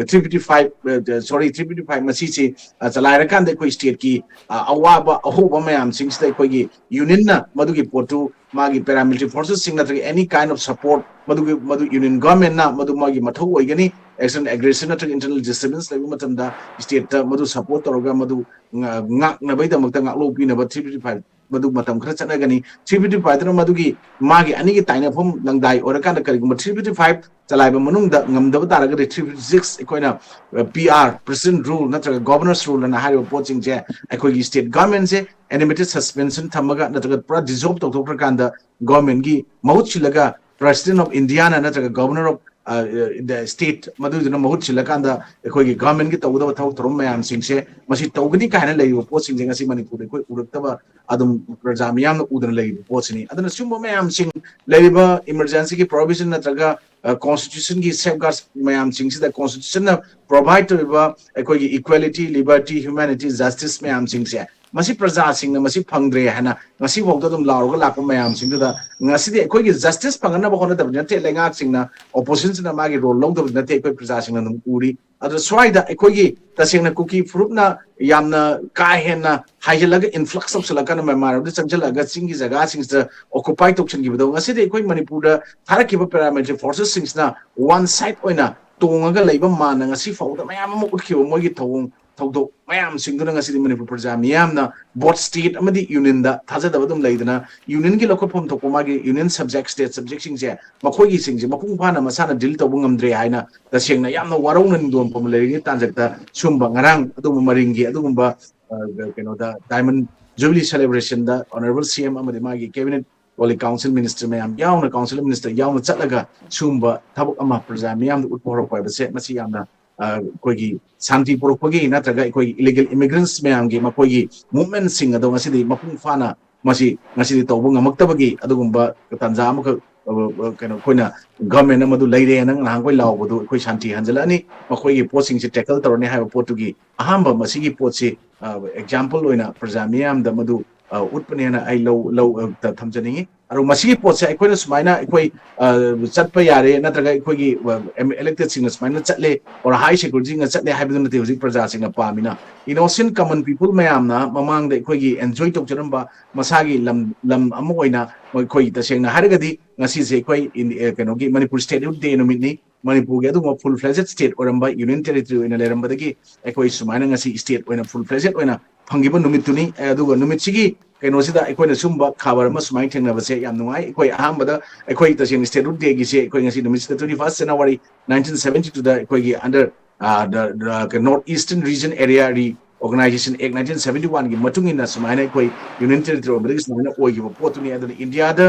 ꯊ꯭ꯔꯤ ꯐꯤꯐꯇꯤ ꯐꯥꯏꯚ, ꯁꯣꯔꯤ, ꯊ꯭ꯔꯤ ꯐꯤꯐꯇꯤ ꯐꯥꯏꯚ ꯃꯁꯤꯁꯤ, ꯑ, ꯆꯂꯥꯏꯔꯀꯥꯟꯗ ꯑꯩꯈꯣꯏ ꯁ꯭ꯇꯦꯠꯀꯤ, ꯑ, ꯑꯋꯥꯕ ꯑꯍꯣꯕ ꯃꯌꯥꯝꯁꯤꯡꯁꯤꯗ ꯑꯩꯈꯣꯏꯒꯤ ꯌꯨꯅꯤꯌꯟꯅ ꯃꯗꯨꯒꯤ ꯄꯣꯠꯇꯨ ꯃꯥꯒꯤ ꯄꯦꯔꯥꯃꯤꯂꯤꯇꯔꯤ ꯐꯣꯔꯁꯦꯁꯁꯤꯡ ꯅꯠꯇ꯭ꯔꯒ ꯑꯦꯅꯤ ꯀꯥꯏꯟ ꯑꯣꯐ ꯁꯄꯣꯔꯠ ꯃꯗꯨꯒꯤ, ꯃꯗꯨ ꯌꯨꯅꯤꯌꯟ ꯒꯚꯔꯟꯃꯦꯟꯠꯅ ꯃꯗꯨ ꯃꯥꯒꯤ ꯃꯊꯧ ꯑꯣꯏꯒꯅꯤ꯫ ꯑꯦꯛꯁꯇꯔꯅꯦꯜ ꯑꯦꯒ꯭ꯔꯦꯁꯟ ꯅꯠꯇ꯭ꯔꯒ ꯏꯟꯇꯔꯅꯦꯜ ꯗꯤꯁꯇꯔꯕꯦꯟꯁ ꯂꯩꯕ ꯃꯇꯝꯗ ꯁ꯭ꯇꯦꯠꯇ ꯃꯗꯨ ꯁꯄꯣꯔꯠ ꯇꯧꯔꯒ ꯃꯗꯨ ꯉ-, ꯉꯥꯛꯅꯕꯒꯤꯗꯃꯛꯇ ꯉꯥꯛꯂꯧ ꯄꯤꯅꯕ ꯊ꯭ꯔꯤ ꯐꯤꯐꯇꯤ ꯐꯥꯏꯚ ꯃꯗꯨ ꯃꯇꯝ ꯈꯔ ꯆꯠꯅꯒꯅꯤ꯫ Three fifty five ꯗꯨꯅ ꯃꯗꯨꯒꯤ ꯃꯥꯒꯤ ꯑꯅꯤꯒꯤ ꯇꯥꯏꯅꯐꯝ ꯂꯪꯗꯥꯏ ꯑꯣꯏꯔꯀꯥꯟꯗ ꯀꯔꯤꯒꯨꯝꯕ three fifty five ꯆꯂꯥꯏꯕ ꯃꯅꯨꯡꯗ ꯉꯝꯗꯕ ꯇꯥꯔꯒꯗꯤ three fifty six ꯑꯩꯈꯣꯏꯅ ꯄꯤ ꯑꯥꯔ, ꯄ꯭ꯔꯦꯁꯤꯗꯦꯟ ꯔꯨꯜ ꯅꯠꯇ꯭ꯔꯒ ꯒꯣꯚꯔꯅꯔꯁ ꯔꯨꯜ ꯑꯅ ꯍꯥꯏꯔꯤꯕ ꯄꯣꯠꯁꯤꯡꯁꯦ ꯑꯩꯈꯣꯏꯒꯤ ꯁ꯭ꯇꯦꯠ ꯒꯚꯔꯟꯃꯦꯟꯁꯦ ꯑꯦꯅꯤꯃꯦꯇꯦꯗ ꯁꯁꯄꯦꯟꯁꯟ ꯊꯝꯃꯒ ꯅꯠꯇ꯭ꯔꯒ ꯄꯨꯔꯥ ꯗꯤꯖꯣꯜꯕ ꯇꯧꯊꯣꯛꯈ꯭ꯔꯀꯥꯟꯗ ꯒꯣꯚꯔꯟꯃꯦꯟꯒꯤ ꯃꯍꯨꯠ ꯁꯤꯜꯂꯒ ꯄ꯭ꯔꯦꯁꯤꯗꯦꯟ ꯑꯣꯐ ꯏꯟꯗꯤꯌꯥꯅ ꯅꯠꯇ꯭ꯔꯒ ꯒꯣꯚꯔꯅꯔ ꯑꯣꯐ ꯁ꯭ꯇꯦꯠ ꯃꯗꯨꯏꯗꯨꯅ ꯃꯍꯨꯠ ꯁꯤꯜꯂꯀꯥꯟꯗ ꯑꯩꯈꯣꯏꯒꯤ ꯒꯚꯔꯟꯃꯦꯟꯒꯤ ꯇꯧꯒꯗꯕ ꯊꯕꯛ ꯊꯧꯔꯝ ꯃꯌꯥꯝꯁꯤꯡꯁꯦ ꯃꯁꯤ ꯇꯧꯒꯅꯤ ꯀꯥꯏꯅ ꯂꯩꯔꯤꯕ ꯄꯣꯠꯁꯤꯡꯁꯦ ꯉꯁꯤ ꯃꯅꯤꯄꯨꯔꯗ ꯑꯩꯈꯣꯏ ꯎꯔꯛꯇꯕ ꯑꯗꯨꯝ ꯄ꯭ꯔꯖꯥ ꯃꯤꯌꯥꯝꯅ ꯎꯗꯅ ꯂꯩꯔꯤꯕ ꯄꯣꯠꯁꯤꯅꯤ꯫ ꯑꯗꯨꯅ ꯁꯤꯒꯨꯝꯕ ꯃꯌꯥꯝꯁꯤꯡ ꯂꯩꯔꯤꯕ ꯏꯃꯔꯖꯦꯟꯁꯤꯒꯤ ꯄ꯭ꯔꯣꯚꯤꯖꯟ ꯅꯠꯇ꯭ꯔꯒ ꯀꯣꯟꯁꯇꯤꯇ꯭ꯌꯨꯁꯟꯒꯤ ꯁꯦꯐꯒꯥꯔꯗ ꯃꯌꯥꯝꯁꯤꯡꯁꯤꯗ ꯀꯣꯟꯁꯇꯤꯇ꯭ꯌꯨꯁꯟꯅ ꯄ꯭ꯔꯣꯚꯥꯏꯗ ꯇꯧꯔꯤꯕ ꯑꯩꯈꯣꯏꯒꯤ ꯏꯀ꯭ꯋꯦꯂꯤꯇꯤ, ꯂꯤꯕꯔꯇꯤ, ꯍ꯭ꯌꯨꯃꯦꯅꯤꯇꯤ, ꯖꯁꯇꯤꯁ ꯃꯌꯥꯝꯁꯤꯡꯁꯦ ꯃꯁꯤ ꯄ꯭ꯔꯖꯥꯁꯤꯡꯅ ꯃꯁꯤ ꯐꯪꯗ꯭ꯔꯦ ꯍꯥꯏꯅ ꯉꯁꯤꯐꯥꯎꯗ ꯑꯗꯨꯝ ꯂꯥꯎꯔꯒ ꯂꯥꯛꯄ ꯃꯌꯥꯝꯁꯤꯡꯗꯨꯗ ꯉꯁꯤꯗꯤ ꯑꯩꯈꯣꯏꯒꯤ ꯖꯁꯇꯤꯁ ꯐꯪꯅꯅꯕ ꯍꯣꯠꯅꯗꯕꯗꯤ ꯅꯠꯇꯦ, ꯂꯩꯉꯥꯛꯁꯤꯡꯅ, ꯑꯣꯄꯣꯖꯤꯁꯟꯁꯤꯅ ꯃꯥꯒꯤ ꯔꯣꯜ ꯂꯧꯗꯕꯗꯤ ꯅꯠꯇꯦ, ꯑꯩꯈꯣꯏ ꯄ꯭ꯔꯖꯥꯁꯤꯡꯅ ꯑꯗꯨꯝ ꯎꯔꯤ꯫ ꯑꯗꯣ ꯁ꯭ꯋꯥꯏꯗ ꯑꯩꯈꯣꯏꯒꯤ ꯇꯁꯦꯡꯅ ꯀꯨꯀꯤ ꯐꯨꯔꯨꯞꯅ ꯌꯥꯝꯅ ꯀꯥ ꯍꯦꯟꯅ ꯍꯥꯏꯖꯤꯜꯂꯒ ꯏꯟꯐ꯭ꯂꯛꯁ ꯇꯧꯁꯤꯜꯂꯛꯀꯥꯟꯗ ꯃ꯭ꯌꯥꯟꯃꯥꯔ ꯔꯣꯝꯗ ꯆꯪꯁꯤꯜꯂꯛꯑꯒ ꯆꯤꯡꯒꯤ ꯖꯒꯥꯁꯤꯡꯁꯤꯗ ꯑꯣꯀꯨꯄꯥꯏ ꯇꯧꯁꯤꯟꯈꯤꯕꯗꯣ ꯉꯁꯤꯗꯤ ꯑꯩꯈꯣꯏ ꯃꯅꯤꯄꯨꯔꯗ ꯊꯥꯔꯛꯈꯤꯕ ꯄꯦꯔꯥꯃꯤꯂꯤꯇꯔꯤ ꯐꯣꯔꯁꯦꯁꯁꯤꯡꯁꯤꯅ ꯋꯥꯟ ꯁꯥꯏꯗ ꯑꯣꯏꯅ ꯇꯣꯡꯉꯒ ꯂꯩꯕ ꯃꯥꯟꯅ ꯉꯁꯤ ꯐꯥꯎꯕꯗ ꯃꯌꯥꯝ ꯑꯃ ꯎꯠꯈꯤꯕ ꯃꯣꯏꯒꯤ ꯊꯧꯑꯣꯡ ꯊꯧꯗꯣꯛ ꯃꯌꯥꯝꯁꯤꯡꯗꯨꯅ ꯉꯁꯤꯗꯤ ꯃꯅꯤꯄꯨꯔ ꯄ꯭ꯔꯖꯥ ꯃꯤꯌꯥꯝꯅ ꯕꯣꯠ ꯁ꯭ꯇꯦꯠ ꯑꯃꯗꯤ ꯌꯨꯅꯤꯌꯟꯗ ꯊꯥꯖꯗꯕ ꯑꯗꯨꯝ ꯂꯩꯗꯅ ꯌꯨꯅꯤꯌꯟꯒꯤ ꯂꯧꯈꯠꯐꯝ ꯊꯣꯛꯄ ꯃꯥꯒꯤ ꯌꯨꯅꯤꯌꯟ ꯁꯕꯖꯦꯛ ꯁ꯭ꯇꯦꯠ ꯁꯕꯖꯦꯛꯁꯤꯡꯁꯦ ꯃꯈꯣꯏꯒꯤꯁꯤꯡꯁꯦ ꯃꯄꯨꯡ ꯐꯥꯅ ꯃꯁꯥꯅ ꯗꯤꯜ ꯇꯧꯕ ꯉꯝꯗ꯭ꯔꯦ ꯍꯥꯏꯅ ꯇꯁꯦꯡꯅ ꯌꯥꯝꯅ ꯋꯥꯔꯧꯅ ꯅꯤꯡꯗꯣꯟ ꯐꯝꯕ ꯂꯩꯔꯤꯉꯩ ꯇꯥꯟꯖꯛꯇ ꯁꯨꯝꯕ ꯉꯔꯥꯡ ꯑꯗꯨꯒꯨꯝꯕ ꯃꯔꯤꯡꯒꯤ ꯑꯗꯨꯒꯨꯝꯕ ꯑ, ꯀꯩꯅꯣꯗ ꯗꯥꯏꯃꯟ ꯖꯨꯕꯤꯂꯤ ꯁꯦꯂꯦꯕ꯭ꯔꯦꯁꯟꯗ ꯑꯣꯅꯔꯦꯕꯜ ꯁꯤ ꯑꯦꯝ ꯑꯃꯗꯤ ꯃꯥꯒꯤ ꯀꯦꯕꯤꯅꯦꯠ ꯀꯣꯂꯤ ꯀꯥꯎꯟꯁꯤꯜ ꯃꯤꯅꯤꯁꯇꯔ ꯃꯌꯥꯝ ꯌꯥꯎꯅ ꯀꯥꯎꯟꯁꯤꯜ ꯃꯤꯅꯤꯁꯇꯔ ꯌꯥꯎꯅ ꯆꯠꯂꯒ ꯁꯤꯒꯨꯝꯕ ꯊꯕꯛ ꯑꯃ ꯄ꯭ꯔꯖꯥ ꯃꯤꯌꯥꯝꯗ ꯎꯠꯄ ꯍꯧꯔꯛꯄ ꯍꯥꯏꯕꯁꯦ ꯃꯁꯤ ꯌꯥꯝꯅ ꯑ, ꯑꯩꯈꯣꯏꯒꯤ ꯁꯥꯟꯇꯤ ꯄꯨꯔꯛꯄꯒꯤ ꯅꯠꯇ꯭ꯔꯒ ꯑꯩꯈꯣꯏꯒꯤ ꯏꯂꯤꯒꯦꯜ ꯏꯃꯤꯒ꯭ꯔꯦꯟꯠꯁ ꯃꯌꯥꯝꯒꯤ ꯃꯈꯣꯏꯒꯤ ꯃꯨꯚꯃꯦꯟꯠꯁꯤꯡ ꯑꯗꯣ ꯉꯁꯤꯗꯤ ꯃꯄꯨꯡ ꯐꯥꯅ ꯃꯁꯤ ꯉꯁꯤꯗꯤ ꯇꯧꯕ ꯉꯝꯃꯛꯇꯕꯒꯤ ꯑꯗꯨꯒꯨꯝꯕ ꯇꯥꯟꯖꯥ ꯑꯃꯈꯛ ꯑ, ꯑ, ꯀꯩꯅꯣ ꯑꯩꯈꯣꯏꯅ ꯒꯚꯔꯟꯃꯦꯟꯠ ꯑꯃꯗꯨ ꯂꯩꯔꯦꯅ ꯅꯍꯥꯟꯈꯣꯏ ꯂꯥꯎꯕꯗꯨ ꯑꯩꯈꯣꯏ ꯁꯥꯟꯇꯤ ꯍꯟꯖꯤꯜꯂꯛꯑꯅꯤ, ꯃꯈꯣꯏꯒꯤ ꯄꯣꯠꯁꯤꯡꯁꯦ ꯇꯦꯀꯜ ꯇꯧꯔꯅꯤ ꯍꯥꯏꯕ ꯄꯣꯠꯇꯨꯒꯤ ꯑꯍꯥꯟꯕ ꯃꯁꯤꯒꯤ ꯄꯣꯠꯁꯤ ꯑꯦꯛꯖꯥꯝꯄꯜ ꯑꯣꯏꯅ ꯄ꯭ꯔꯖꯥ ꯃꯤꯌꯥꯝꯗ ꯃꯗꯨ ꯑ, ꯎꯠꯄꯅꯦꯅ ꯑꯩ ꯂꯧ ꯂꯧ ꯑ, ꯊꯝꯖꯅꯤꯡꯉꯤ꯫ ꯑꯗꯣ ꯃꯁꯤꯒꯤ ꯄꯣꯠꯁꯦ ꯑꯩꯈꯣꯏꯅ ꯁꯨꯃꯥꯏꯅ ꯑꯩꯈꯣꯏ ꯑ, ꯆꯠꯄ ꯌꯥꯔꯦ ꯅꯠꯇ꯭ꯔꯒ ꯑꯩꯈꯣꯏꯒꯤ ꯏꯂꯦꯛꯇꯦꯠꯁꯤꯡꯅ ꯁꯨꯃꯥꯏꯅ ꯆꯠꯂꯦ ꯑꯣꯔ ꯍꯥꯏ ꯁꯦꯀ꯭ꯌꯨꯔꯤꯇꯤꯁꯤꯡꯅ ꯆꯠꯂꯦ ꯍꯥꯏꯕꯗꯨ ꯅꯠꯇꯦ ꯍꯧꯖꯤꯛ ꯄ꯭ꯔꯖꯥꯁꯤꯡꯅ ꯄꯥꯝꯃꯤꯅ꯫ ꯏꯅꯣꯁꯦꯟꯠ ꯀꯃꯟ ꯄꯤꯄꯜ ꯃꯌꯥꯝꯅ ꯃꯃꯥꯡꯗ ꯑꯩꯈꯣꯏꯒꯤ ꯑꯦꯟꯖꯣꯏ ꯇꯧꯖꯔꯝꯕ ꯃꯁꯥꯒꯤ ꯂꯝ ꯂꯝ ꯑꯃ ꯑꯣꯏꯅ ꯑꯩꯈꯣꯏ ꯇꯁꯦꯡꯅ ꯍꯥꯏꯔꯒꯗꯤ ꯉꯁꯤꯁꯦ ꯑꯩꯈꯣꯏ ꯏꯟꯗꯤ- ꯑ, ꯀꯩꯅꯣꯒꯤ ꯃꯅꯤꯄꯨꯔ ꯁ꯭ꯇꯦꯠꯍꯨꯗ ꯗꯦ ꯅꯨꯃꯤꯠꯅꯤ꯫ ꯃꯅꯤꯄꯨꯔꯒꯤ ꯑꯗꯨꯒꯨꯝꯕ ꯐꯨꯜ ꯐ꯭ꯂꯦꯖꯦꯗ ꯁ꯭ꯇꯦꯠ ꯑꯣꯏꯔꯝꯕ, ꯌꯨꯅꯤꯌꯟ ꯇꯦꯔꯤꯇꯣꯔꯤ ꯑꯣꯏꯅ ꯂꯩꯔꯝꯕꯗꯒꯤ ꯑꯩꯈꯣꯏ ꯁꯨꯃꯥꯏꯅ ꯉꯁꯤ ꯁ꯭ꯇꯦꯠ ꯑꯣꯏꯅ ꯐꯨꯜ ꯐ꯭ꯂꯦꯖꯦꯗ ꯑꯣꯏꯅ ꯐꯪꯈꯤꯕ ꯅꯨꯃꯤꯠꯇꯨꯅꯤ꯫ ꯑꯗꯨꯒ ꯅꯨꯃꯤꯠꯁꯤꯒꯤ ꯀꯩꯅꯣꯁꯤꯗ ꯑꯩꯈꯣꯏꯅ ꯁꯨꯝꯕ ꯈꯕꯔ ꯑꯃ ꯁꯨꯃꯥꯏꯅ ꯊꯦꯡꯅꯕꯁꯦ ꯌꯥꯝ ꯅꯨꯡꯉꯥꯏ꯫ ꯑꯩꯈꯣꯏ ꯑꯍꯥꯟꯕꯗ ꯑꯩꯈꯣꯏ ꯇꯁꯦꯡꯅ Statehood Dayꯒꯤꯁꯦ ꯑꯩꯈꯣꯏ ꯉꯁꯤ ꯅꯨꯃꯤꯠꯁꯤꯗ twenty first January nineteen seventy twoꯗ ꯑꯩꯈꯣꯏꯒꯤ under North Eastern Region Area Reorganization Act nineteen seventy oneꯒꯤ ꯃꯇꯨꯡ ꯏꯟꯅ ꯁꯨꯃꯥꯏꯅ ꯑꯩꯈꯣꯏ Union Territory ꯑꯣꯏꯕꯗꯒꯤ ꯁꯨꯃꯥꯏꯅ ꯑꯣꯏꯈꯤꯕ ꯄꯣꯠꯇꯨꯅꯤ꯫ ꯑꯗꯨꯅ ꯏꯟꯗꯤꯌꯥꯗ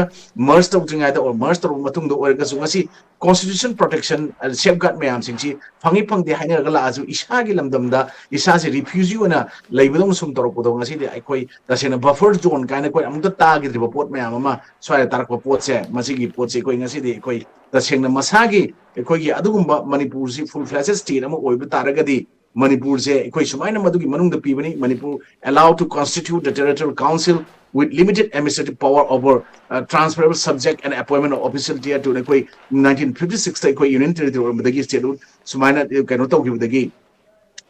merge ꯇꯧꯗ꯭ꯔꯤꯉꯩꯗ or merge ꯇꯧꯔꯕ ꯃꯇꯨꯡꯗ ꯑꯣꯏꯔꯒꯁꯨ ꯉꯁꯤ constitution protection, safeguard ꯃꯌꯥꯝꯁꯤꯡꯁꯤ ꯐꯪꯉꯤ ꯐꯪꯗꯦ ꯍꯥꯏꯅꯔꯒ ꯂꯥꯛꯑꯁꯨ ꯏꯁꯥꯒꯤ ꯂꯝꯗꯝꯗ ꯏꯁꯥꯁꯦ refugee ꯑꯣꯏꯅ ꯂꯩꯕꯗꯧꯅ ꯁꯨꯝ ꯇꯧꯔꯛꯄꯗꯣ ꯉꯁꯤꯗꯤ ꯑꯩꯈꯣꯏ ꯇꯁꯦꯡꯅ buffer zone ꯀꯥꯏꯅ ꯑꯩꯈꯣꯏ ꯑꯃꯨꯛꯇ ꯇꯥꯈꯤꯗ꯭ꯔꯤꯕ ꯄꯣꯠ ꯃꯌꯥꯝ ꯑꯃ ꯁ꯭ꯋꯥꯏꯗ ꯇꯥꯔꯛꯄ ꯄꯣꯠꯁꯦ, ꯃꯁꯤꯒꯤ ꯄꯣꯠꯁꯦ ꯑꯩꯈꯣꯏ ꯉꯁꯤꯗꯤ ꯑꯩꯈꯣꯏ ꯇꯁꯦꯡꯅ ꯃꯁꯥꯒꯤ ꯑꯩꯈꯣꯏꯒꯤ ꯑꯗꯨꯒꯨꯝꯕ ꯃꯅꯤꯄꯨꯔꯁꯤ full fledged state ꯑꯃ ꯑꯣꯏꯕ ꯇꯥꯔꯒꯗꯤ ꯃꯅꯤꯄꯨꯔꯁꯦ ꯑꯩꯈꯣꯏ ꯁꯨꯃꯥꯏꯅ ꯃꯗꯨꯒꯤ ꯃꯅꯨꯡꯗ ꯄꯤꯕꯅꯤ, Manipur allowed to constitute the territorial council with limited administrative power over uh, transferable subject and appointment of official tier to ꯑꯩꯈꯣꯏ nineteen fifty sixꯇ ꯑꯩꯈꯣꯏ Union Territory ꯑꯣꯏꯔꯝꯕꯗꯒꯤ Statehood ꯁꯨꯃꯥꯏꯅ ꯀꯩꯅꯣ ꯇꯧꯈꯤꯕꯗꯒꯤ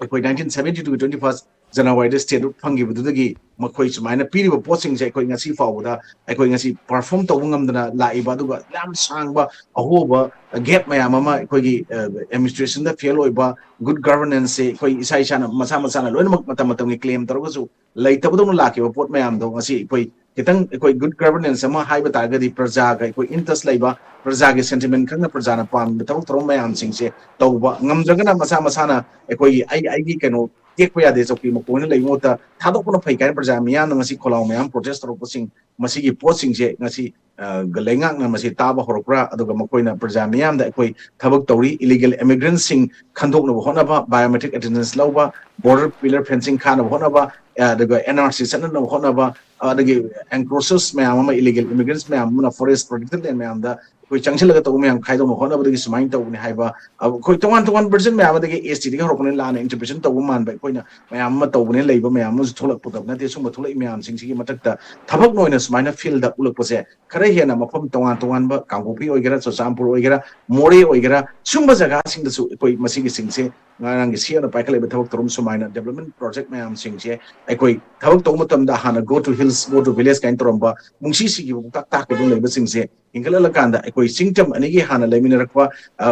ꯑꯩꯈꯣꯏ nineteen seventy twoꯒꯤ twenty first Januaryꯗ Statehood ꯐꯪꯈꯤꯕꯗꯨꯗꯒꯤ ꯃꯈꯣꯏ ꯁꯨꯃꯥꯏꯅ ꯄꯤꯔꯤꯕ ꯄꯣꯠꯁꯤꯡꯁꯦ ꯑꯩꯈꯣꯏ ꯉꯁꯤ ꯐꯥꯎꯕꯗ ꯑꯩꯈꯣꯏ ꯉꯁꯤ perform ꯇꯧꯕ ꯉꯝꯗꯅ ꯂꯥꯛꯏꯕ, ꯑꯗꯨꯒ ꯌꯥꯝ ꯁꯥꯡꯕ ꯑꯍꯣꯕ gap ꯃꯌꯥꯝ ꯑꯃ ꯑꯩꯈꯣꯏꯒꯤ administrationꯗ fail ꯑꯣꯏꯕ, good governanceꯁꯦ ꯑꯩꯈꯣꯏ ꯏꯁꯥ ꯏꯁꯥꯅ ꯃꯁꯥ ꯃꯁꯥꯅ ꯂꯣꯏꯅꯃꯛ ꯃꯇꯝ ꯃꯇꯝꯒꯤ claim ꯇꯧꯔꯒꯁꯨ ꯂꯩꯇꯕꯗꯧꯅ ꯂꯥꯛꯈꯤꯕ ꯄꯣꯠ ꯃꯌꯥꯝꯗꯣ ꯉꯁꯤ ꯑꯩꯈꯣꯏ ꯈꯤꯇꯪ ꯑꯩꯈꯣꯏ good governance ꯑꯃ ꯍꯥꯏꯕ ꯇꯥꯔꯒꯗꯤ ꯄ꯭ꯔꯖꯥꯒ ꯑꯩꯈꯣꯏ interest ꯂꯩꯕ, ꯄ꯭ꯔꯖꯥꯒꯤ sentiment ꯈꯪꯅ ꯄ꯭ꯔꯖꯥꯅ ꯄꯥꯝꯃꯤꯕ ꯊꯕꯛ ꯊꯧꯔꯝ ꯃꯌꯥꯝꯁꯤꯡꯁꯦ ꯇꯧꯕ ꯉꯝꯗ꯭ꯔꯒꯅ ꯃꯁꯥ ꯃꯁꯥꯅ ꯑꯩꯈꯣꯏꯒꯤ ꯑꯩ ꯑꯩꯒꯤ ꯀꯩꯅꯣ ꯇꯦꯛꯄ ꯌꯥꯗꯦ ꯆꯧꯀꯤ ꯃꯀꯣꯟꯅ ꯂꯩꯕ ꯃꯍꯨꯠꯇ ꯊꯥꯗꯣꯛꯄꯅ ꯐꯩ ꯀꯥꯏꯅ ꯄ꯭ꯔꯖꯥ ꯃꯤꯌꯥꯝꯅ ꯉꯁꯤ ꯈꯣꯜꯂꯥꯎ ꯃꯌꯥꯝ protest ꯇꯧꯔꯛꯄꯁꯤꯡ, ꯃꯁꯤꯒꯤ ꯄꯣꯠꯁꯤꯡꯁꯦ ꯉꯁꯤ ꯂꯩꯉꯥꯛꯅ ꯃꯁꯤ ꯇꯥꯕ ꯍꯧꯔꯛꯄ꯭ꯔꯥ? ꯑꯗꯨꯒ ꯃꯈꯣꯏꯅ ꯄ꯭ꯔꯖꯥ ꯃꯤꯌꯥꯝꯗ ꯑꯩꯈꯣꯏ ꯊꯕꯛ ꯇꯧꯔꯤ, illegal immigrantꯁꯤꯡ ꯈꯟꯗꯣꯛꯅꯕ ꯍꯣꯠꯅꯕ, biometric attendance ꯂꯧꯕ, border pillar fencing ꯈꯥꯅꯕ ꯍꯣꯠꯅꯕ, ꯑꯗꯨꯒ NRC ꯆꯠꯅꯅꯕ ꯍꯣꯠꯅꯕ, ꯑꯗꯒꯤ encroachers ꯃꯌꯥꯝ ꯑꯃ, illegal immigrants ꯃꯌꯥꯝ ꯑꯃꯅ forest protected land ꯃꯌꯥꯝꯗ ꯑꯩꯈꯣꯏ ꯆꯪꯁꯤꯜꯂꯒ ꯇꯧꯕ ꯃꯌꯥꯝ ꯈꯥꯏꯗꯣꯛꯅꯕ ꯍꯣꯠꯅꯕꯗꯒꯤ ꯁꯨꯃꯥꯏꯅ ꯇꯧꯕꯅꯤ ꯍꯥꯏꯕ, ꯑꯩꯈꯣꯏ ꯇꯣꯉꯥꯟ ꯇꯣꯉꯥꯟꯕ version ꯃꯌꯥꯝ ꯑꯃꯗꯒꯤ STꯗꯒꯤ ꯍꯧꯔꯛꯄꯅꯤꯅ ꯂꯥꯟꯅ interpretation ꯇꯧꯕ ꯃꯥꯟꯕ ꯑꯩꯈꯣꯏꯅ ꯃꯌꯥꯝ ꯑꯃ ꯇꯧꯕꯅꯤꯅ ꯂꯩꯕ ꯃꯌꯥꯝ ꯑꯃꯁꯨ ꯊꯣꯛꯂꯛꯄꯗꯕ ꯅꯠꯇꯦ꯫ ꯁꯨꯝꯕ ꯊꯣꯛꯂꯛꯏ ꯃꯌꯥꯝꯁꯤꯡꯁꯤꯒꯤ ꯃꯊꯛꯇ ꯊꯕꯛ ꯑꯣꯏꯅ ꯁꯨꯃꯥꯏꯅ fieldꯇ ꯎꯠꯂꯛꯄꯁꯦ ꯈꯔ ꯍꯦꯟꯅ ꯃꯐꯝ ꯇꯣꯉꯥꯟ ꯇꯣꯉꯥꯟꯕ ꯀꯥꯡꯄꯣꯛꯄꯤ ꯑꯣꯏꯒꯦꯔꯥ, ꯆꯨꯔꯆꯥꯟꯄꯨꯔ ꯑꯣꯏꯒꯦꯔꯥ, ꯃꯣꯔꯦ ꯑꯣꯏꯒꯦꯔꯥ, ꯁꯨꯝꯕ ꯖꯒꯥꯁꯤꯡꯗꯁꯨ ꯑꯩꯈꯣꯏ ꯃꯁꯤꯒꯤꯁꯤꯡꯁꯦ ꯉꯔꯥꯡꯒꯤ ꯁꯤ ꯑꯦꯅ ꯄꯥꯏꯈꯠꯂꯛꯏꯕ ꯊꯕꯛ ꯊꯧꯔꯝ ꯁꯨꯃꯥꯏꯅ development project ꯃꯌꯥꯝꯁꯤꯡꯁꯦ ꯑꯩꯈꯣꯏ ꯊꯕꯛ ꯇꯧꯕ ꯃꯇꯝꯗ ꯍꯥꯟꯅ go to hills, go to village ꯀꯥꯏꯅ ꯇꯧꯔꯝꯕ ꯄꯨꯡꯁꯤ ꯁꯤꯈꯤꯕ ꯄꯨꯡꯇꯥꯛ ꯇꯥꯛꯈꯤꯕ ꯂꯩꯕꯁꯤꯡꯁꯦ ꯍꯤꯡꯒꯠꯍꯜꯂꯀꯥꯟꯗ ꯑꯩꯈꯣꯏ ꯆꯤꯡꯇꯝ ꯑꯅꯤꯒꯤ ꯍꯥꯟꯅ ꯂꯩꯃꯤꯟꯅꯔꯛꯄ,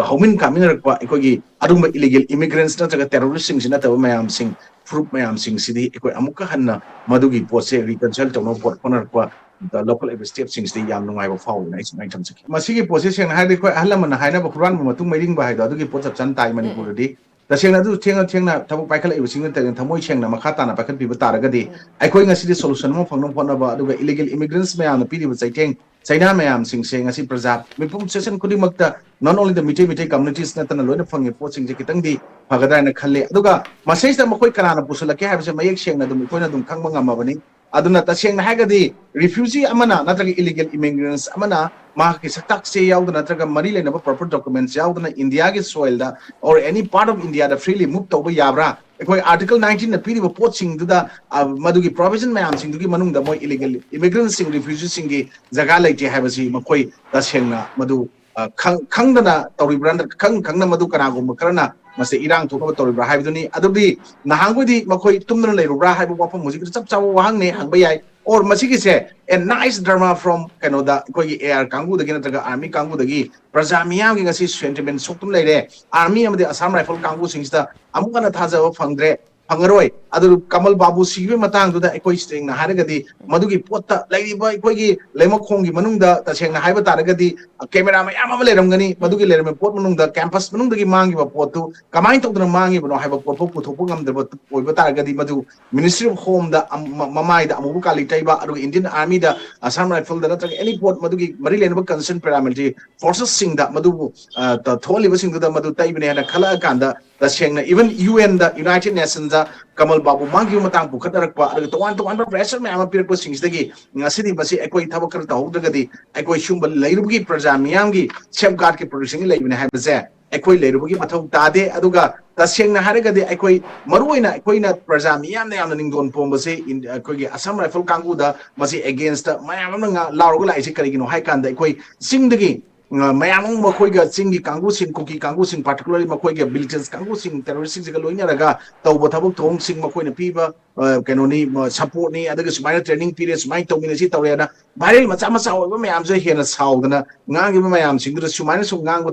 ꯍꯧꯃꯤꯟ ꯀꯥꯃꯤꯟꯅꯔꯛꯄ ꯑꯩꯈꯣꯏꯒꯤ ꯑꯗꯨꯒꯨꯝꯕ illegal immigrants ꯅꯠꯇ꯭ꯔꯒ terroristꯁꯤꯡꯁꯤ ꯅꯠꯇꯕ ꯃꯌꯥꯝꯁꯤꯡ ꯐꯨꯔꯨꯞ ꯃꯌꯥꯝꯁꯤꯡꯁꯤꯗꯤ ꯑꯩꯈꯣꯏ ꯑꯃꯨꯛꯀ ꯍꯟꯅ ꯃꯗꯨꯒꯤ ꯄꯣꯠꯁꯦ ꯔꯤꯀꯟꯁꯥꯏꯜ ꯇꯧꯅꯕ ꯄꯣꯠ ꯍꯣꯠꯅꯔꯛꯄ ꯗ ꯂꯧꯈꯠꯂꯛꯏꯕ ꯁ꯭ꯇꯦꯞꯁꯤꯡꯁꯤꯗꯤ ꯌꯥꯝ ꯅꯨꯡꯉꯥꯏꯕ ꯐꯥꯎꯏꯅ ꯑꯩ ꯁꯨꯃꯥꯏꯅ ꯊꯝꯖꯒꯦ꯫ ꯃꯁꯤꯒꯤ ꯄꯣꯠꯁꯦ ꯁꯦꯡꯅ ꯍꯥꯏꯔꯗꯤ ꯑꯩꯈꯣꯏ ꯑꯍꯜ ꯂꯃꯟꯅ ꯍꯥꯏꯅꯕ "ꯍꯨꯔꯥꯟꯕ ꯃꯇꯨꯡ ꯃꯩꯔꯤꯡꯕ" ꯍꯥꯏꯗꯣ ꯑꯗꯨꯒꯤ ꯄꯣꯠ ꯆꯞ ꯆꯥꯅ ꯇꯥꯏ ꯃꯅꯤꯄꯨꯔꯗꯗꯤ꯫ ꯇꯁꯦꯡꯅ ꯑꯗꯨ ꯊꯦꯡꯅ ꯊꯦꯡꯅ ꯊꯕꯛ ꯄꯥꯏꯈꯠꯂꯛꯏꯕꯁꯤꯡꯅ ꯊꯃꯣꯏ ꯁꯦꯡꯅ ꯃꯈꯥ ꯇꯥꯅ ꯄꯥꯏꯈꯠꯄꯤꯕ ꯇꯥꯔꯒꯗꯤ ꯑꯩꯈꯣꯏ ꯉꯁꯤꯗꯤ ꯁꯣꯂꯨꯁꯟ ꯑꯃ ꯐꯪꯅꯕ ꯍꯣꯠꯅꯕ, ꯑꯗꯨꯒ ꯏꯂꯤꯒꯦꯜ ꯏꯃꯤꯒ꯭ꯔꯦꯟꯁ ꯃꯌꯥꯝꯅ ꯄꯤꯔꯤꯕ ꯆꯩꯊꯦꯡ ꯆꯩꯅꯥ ꯃꯌꯥꯝꯁꯤꯡꯁꯦ ꯉꯁꯤ ꯄ꯭ꯔꯖꯥ ꯃꯤꯄꯨꯝ ꯁꯦꯛꯁꯟ ꯈꯨꯗꯤꯡꯃꯛꯇ, not only the Meitei Meitei ꯀꯝꯃꯨꯅꯤꯇꯤꯁ ꯅꯠꯇꯅ ꯂꯣꯏꯅ ꯐꯪꯉꯤ ꯄꯣꯠꯁꯤꯡꯁꯦ ꯈꯤꯇꯪꯗꯤ ꯐꯒꯗ꯭ꯔꯥ ꯍꯥꯏꯅ ꯈꯜꯂꯤ꯫ ꯑꯗꯨꯒ ꯃꯁꯤꯁꯤꯗ ꯃꯈꯣꯏ ꯀꯅꯥꯅ ꯄꯨꯁꯤꯜꯂꯛꯀꯦ ꯍꯥꯏꯕꯁꯦ ꯃꯌꯦꯛ ꯁꯦꯡꯅ ꯑꯗꯨꯝ ꯑꯩꯈꯣꯏꯅ ꯑꯗꯨꯝ ꯈꯪꯕ ꯉꯝꯃꯕꯅꯤ꯫ ꯑꯗꯨꯅ ꯇꯁꯦꯡꯅ ꯍꯥꯏꯔꯒꯗꯤ ꯔꯤꯐ꯭ꯌꯨꯖꯤ ꯑꯃꯅ ꯅꯠꯇ꯭ꯔꯒ ꯏꯂꯤꯒꯦꯜ ꯏꯃꯤꯒ꯭ꯔꯦꯟꯁ ꯑꯃꯅ ꯃꯍꯥꯛꯀꯤ ꯁꯛꯇꯥꯛꯁꯦ ꯌꯥꯎꯗꯅ ꯅꯠꯇ꯭ꯔꯒ ꯃꯔꯤ ꯂꯩꯅꯕ ꯄ꯭ꯔꯣꯄꯔ ꯗꯣꯀꯨꯃꯦꯟꯁ ꯌꯥꯎꯗꯅ ꯏꯟꯗꯤꯌꯥꯒꯤ ꯁꯣꯏꯜꯗ or any part of India the freely move ꯇꯧꯕ ꯌꯥꯕ꯭ꯔꯥ? ꯑꯩꯈꯣꯏ ꯑꯥꯔꯇꯤꯀꯜ ꯅꯥꯏꯟꯇꯤꯟꯅ ꯄꯤꯔꯤꯕ ꯄꯣꯠꯁꯤꯡꯗꯨꯗ, ꯑ, ꯃꯗꯨꯒꯤ ꯄ꯭ꯔꯣꯚꯤꯖꯟ ꯃꯌꯥꯝꯁꯤꯡꯗꯨꯒꯤ ꯃꯅꯨꯡꯗ ꯃꯣꯏ ꯏꯂꯤꯒꯦꯜ ꯏꯃꯤꯒ꯭ꯔꯦꯟꯁꯤꯡ, ꯔꯤꯐ꯭ꯌꯨꯖꯤꯁꯤꯡꯒꯤ ꯖꯒꯥ ꯂꯩꯇꯦ ꯍꯥꯏꯕꯁꯤ ꯃꯈꯣꯏ ꯇꯁꯦꯡꯅ ꯃꯗꯨ, ꯑ, ꯈꯪ-, ꯈꯪꯗꯅ ꯇꯧꯔꯤꯕ꯭ꯔꯥ ꯅꯠꯇ꯭ꯔꯒ ꯈꯪ ꯈꯪꯅ ꯃꯗꯨ ꯀꯅꯥꯒꯨꯝꯕ ꯈꯔꯅ ꯃꯁꯤ ꯏꯔꯥꯡ ꯊꯣꯛꯅꯕ ꯇꯧꯔꯤꯕ꯭ꯔꯥ ꯍꯥꯏꯕꯗꯨꯅꯤ꯫ ꯑꯗꯨꯗꯤ ꯅꯍꯥꯟꯈꯣꯏꯗꯤ ꯃꯈꯣꯏ ꯇꯨꯝꯗꯅ ꯂꯩꯔꯨꯕ꯭ꯔꯥ ꯍꯥꯏꯕ ꯋꯥꯐꯝ ꯍꯧꯖꯤꯛ ꯆꯞ ꯆꯥꯕ ꯋꯥꯍꯪꯅꯤ, ꯍꯪꯕ ꯌꯥꯏ꯫ Or ꯃꯁꯤꯒꯤꯁꯦ a nice drama from ꯀꯩꯅꯣꯗ ꯑꯩꯈꯣꯏꯒꯤ ꯑꯦ ꯑꯥꯔ ꯀꯥꯡꯕꯨꯗꯒꯤ ꯅꯠꯇ꯭ꯔꯒ ꯑꯥꯔꯃꯤ ꯀꯥꯡꯕꯨꯗꯒꯤ ꯄ꯭ꯔꯖꯥ ꯃꯤꯌꯥꯝꯒꯤ ꯉꯁꯤ ꯁꯦꯟꯇꯤꯃꯦꯟ ꯁꯣꯛꯇꯨꯅ ꯂꯩꯔꯦ꯫ ꯑꯥꯔꯃꯤ ꯑꯃꯗꯤ ꯑꯁꯥꯝ ꯔꯥꯏꯐꯜ ꯀꯥꯡꯕꯨꯁꯤꯡꯁꯤꯗ ꯑꯃꯨꯛ ꯍꯟꯅ ꯊꯥꯖꯕ ꯐꯪꯗ꯭ꯔꯦ, ꯐꯪꯉꯔꯣꯏ꯫ ꯑꯗꯨ ꯀꯃꯜ ꯕꯥꯕꯨ ꯁꯤꯈꯤꯕꯒꯤ ꯃꯇꯥꯡꯗꯨꯗ ꯑꯩꯈꯣꯏ ꯁꯦꯡꯅ ꯍꯥꯏꯔꯒꯗꯤ ꯃꯗꯨꯒꯤ ꯄꯣꯠꯇ ꯂꯩꯔꯤꯕ ꯑꯩꯈꯣꯏꯒꯤ ꯂꯩꯃꯈꯣꯡꯒꯤ ꯃꯅꯨꯡꯗ ꯇꯁꯦꯡꯅ ꯍꯥꯏꯕ ꯇꯥꯔꯒꯗꯤ ꯀꯦꯃꯦꯔꯥ ꯃꯌꯥꯝ ꯑꯃ ꯂꯩꯔꯝꯒꯅꯤ꯫ ꯃꯗꯨꯒꯤ ꯂꯩꯔꯝꯕ ꯄꯣꯠ ꯃꯅꯨꯡꯗ ꯀꯦꯝꯄꯁ ꯃꯅꯨꯡꯗꯒꯤ ꯃꯥꯡꯈꯤꯕ ꯄꯣꯠꯇꯨ ꯀꯃꯥꯏꯅ ꯇꯧꯗꯅ ꯃꯥꯡꯈꯤꯕꯅꯣ ꯍꯥꯏꯕ ꯄꯣꯠꯐꯥꯎ ꯄꯨꯊꯣꯛꯄ ꯉꯝꯗꯕ ꯑꯣꯏꯕ ꯇꯥꯔꯒꯗꯤ ꯃꯗꯨ ꯃꯤꯅꯤꯁꯇ꯭ꯔꯤ ꯑꯣꯐ ꯍꯣꯝꯗ ꯑꯃ-, ꯃꯃꯥꯏꯗ ꯑꯃꯨꯕ ꯀꯥꯂꯤ ꯇꯩꯕ, ꯑꯗꯨꯒ ꯏꯟꯗꯤꯌꯟ ꯑꯥꯔꯃꯤꯗ, ꯑꯁꯥꯝ ꯔꯥꯏꯐꯜꯗ ꯅꯠꯇ꯭ꯔꯒ ꯑꯦꯅꯤ ꯄꯣꯠ ꯃꯗꯨꯒꯤ ꯃꯔꯤ ꯂꯩꯅꯕ ꯀꯟꯁꯔꯟ ꯄꯦꯔꯥꯃꯤꯂꯤꯇꯔꯤ ꯐꯣꯔꯁꯦꯁꯁꯤꯡꯗ ꯃꯗꯨꯕꯨ, ꯑ, ꯇ-, ꯊꯣꯛꯍꯜꯂꯤꯕꯁꯤꯡꯗꯨꯗ ꯃꯗꯨ ꯇꯩꯕꯅꯦ ꯍꯥꯏꯅ ꯈꯜꯂꯛꯑꯀꯥꯟꯗ ꯇꯁꯦꯡꯅ ꯏꯚꯟ ꯌꯨ ꯑꯦꯟꯗ, ꯌꯨꯅꯥꯏꯇꯦꯗ ꯅꯦꯁꯟꯗ ꯀꯃꯜ ꯕꯥꯕꯨ ꯃꯥꯡꯈꯤꯕ ꯃꯇꯥꯡ ꯄꯨꯈꯠꯅꯔꯛꯄ, ꯑꯗꯨꯒ ꯇꯣꯉꯥꯟ ꯇꯣꯉꯥꯟꯕ ꯄ꯭ꯔꯦꯁꯔ ꯃꯌꯥꯝ ꯑꯃ ꯄꯤꯔꯛꯄꯁꯤꯡꯁꯤꯗꯒꯤ ꯉꯁꯤꯗꯤ ꯃꯁꯤ ꯑꯩꯈꯣꯏ ꯊꯕꯛ ꯈꯔ ꯇꯧꯍꯧꯗ꯭ꯔꯒꯗꯤ ꯑꯩꯈꯣꯏ ꯁꯤꯒꯨꯝꯕ ꯂꯩꯔꯨꯕꯒꯤ ꯄ꯭ꯔꯖꯥ ꯃꯤꯌꯥꯝꯒꯤ ꯁꯦꯐ ꯒꯥꯔꯗꯀꯤ ꯄ꯭ꯔꯣꯇꯦꯛꯁꯟꯒꯤ ꯂꯩꯕꯅꯤ ꯍꯥꯏꯕꯁꯦ ꯑꯩꯈꯣꯏ ꯂꯩꯔꯨꯕꯒꯤ ꯃꯊꯧ ꯇꯥꯗꯦ꯫ ꯑꯗꯨꯒ ꯇꯁꯦꯡꯅ ꯍꯥꯏꯔꯒꯗꯤ ꯑꯩꯈꯣꯏ ꯃꯔꯨꯑꯣꯏꯅ ꯑꯩꯈꯣꯏꯅ ꯄ꯭ꯔꯖꯥ ꯃꯤꯌꯥꯝꯅ ꯌꯥꯝꯅ ꯅꯤꯡꯗꯣꯟ ꯄꯣꯝꯕꯁꯦ ꯏꯟ-, ꯑꯩꯈꯣꯏꯒꯤ ꯑꯁꯥꯝ ꯔꯥꯏꯐꯜ ꯀꯥꯡꯕꯨꯗ ꯃꯁꯤ ꯑꯦꯒꯦꯟꯁꯇ ꯃꯌꯥꯝ ꯑꯃꯅ ꯉꯥ-, ꯂꯥꯎꯔꯒ ꯂꯥꯛꯏꯁꯦ ꯀꯔꯤꯒꯤꯅꯣ ꯍꯥꯏ ꯀꯥꯟꯗ ꯑꯩꯈꯣꯏ ꯆꯤꯡꯗꯒꯤ ꯃꯌꯥꯝ ꯑꯃ ꯃꯈꯣꯏꯒ ꯆꯤꯡꯒꯤ ꯀꯥꯡꯕꯨꯁꯤꯡ, ꯀꯨꯀꯤ ꯀꯥꯡꯕꯨꯁꯤꯡ, particularly ꯃꯈꯣꯏꯒ militants ꯀꯥꯡꯕꯨꯁꯤꯡ, terroristꯁꯤꯡꯁꯤꯒ ꯂꯣꯏꯅꯔꯒ ꯇꯧꯕ ꯊꯕꯛ ꯊꯧꯔꯝꯁꯤꯡ, ꯃꯈꯣꯏꯅ ꯄꯤꯕ ꯀꯩꯅꯣꯅꯤ, supportꯅꯤ, ꯑꯗꯨꯒ ꯁꯨꯃꯥꯏꯅ training ꯄꯤꯔꯦ, ꯁꯨꯃꯥꯏꯅ ꯇꯧꯃꯤꯟꯅꯁꯤ ꯇꯧꯔꯦꯅ viral ꯃꯆꯥ ꯃꯆꯥ ꯑꯣꯏꯕ ꯃꯌꯥꯝꯁꯦ ꯍꯦꯟꯅ ꯁꯥꯎꯗꯅ ꯉꯥꯡꯉꯤꯕ ꯃꯌꯥꯝꯁꯤꯡꯗꯨꯗ ꯁꯨꯃꯥꯏꯅ ꯁꯨꯝ ꯉꯥꯡꯕ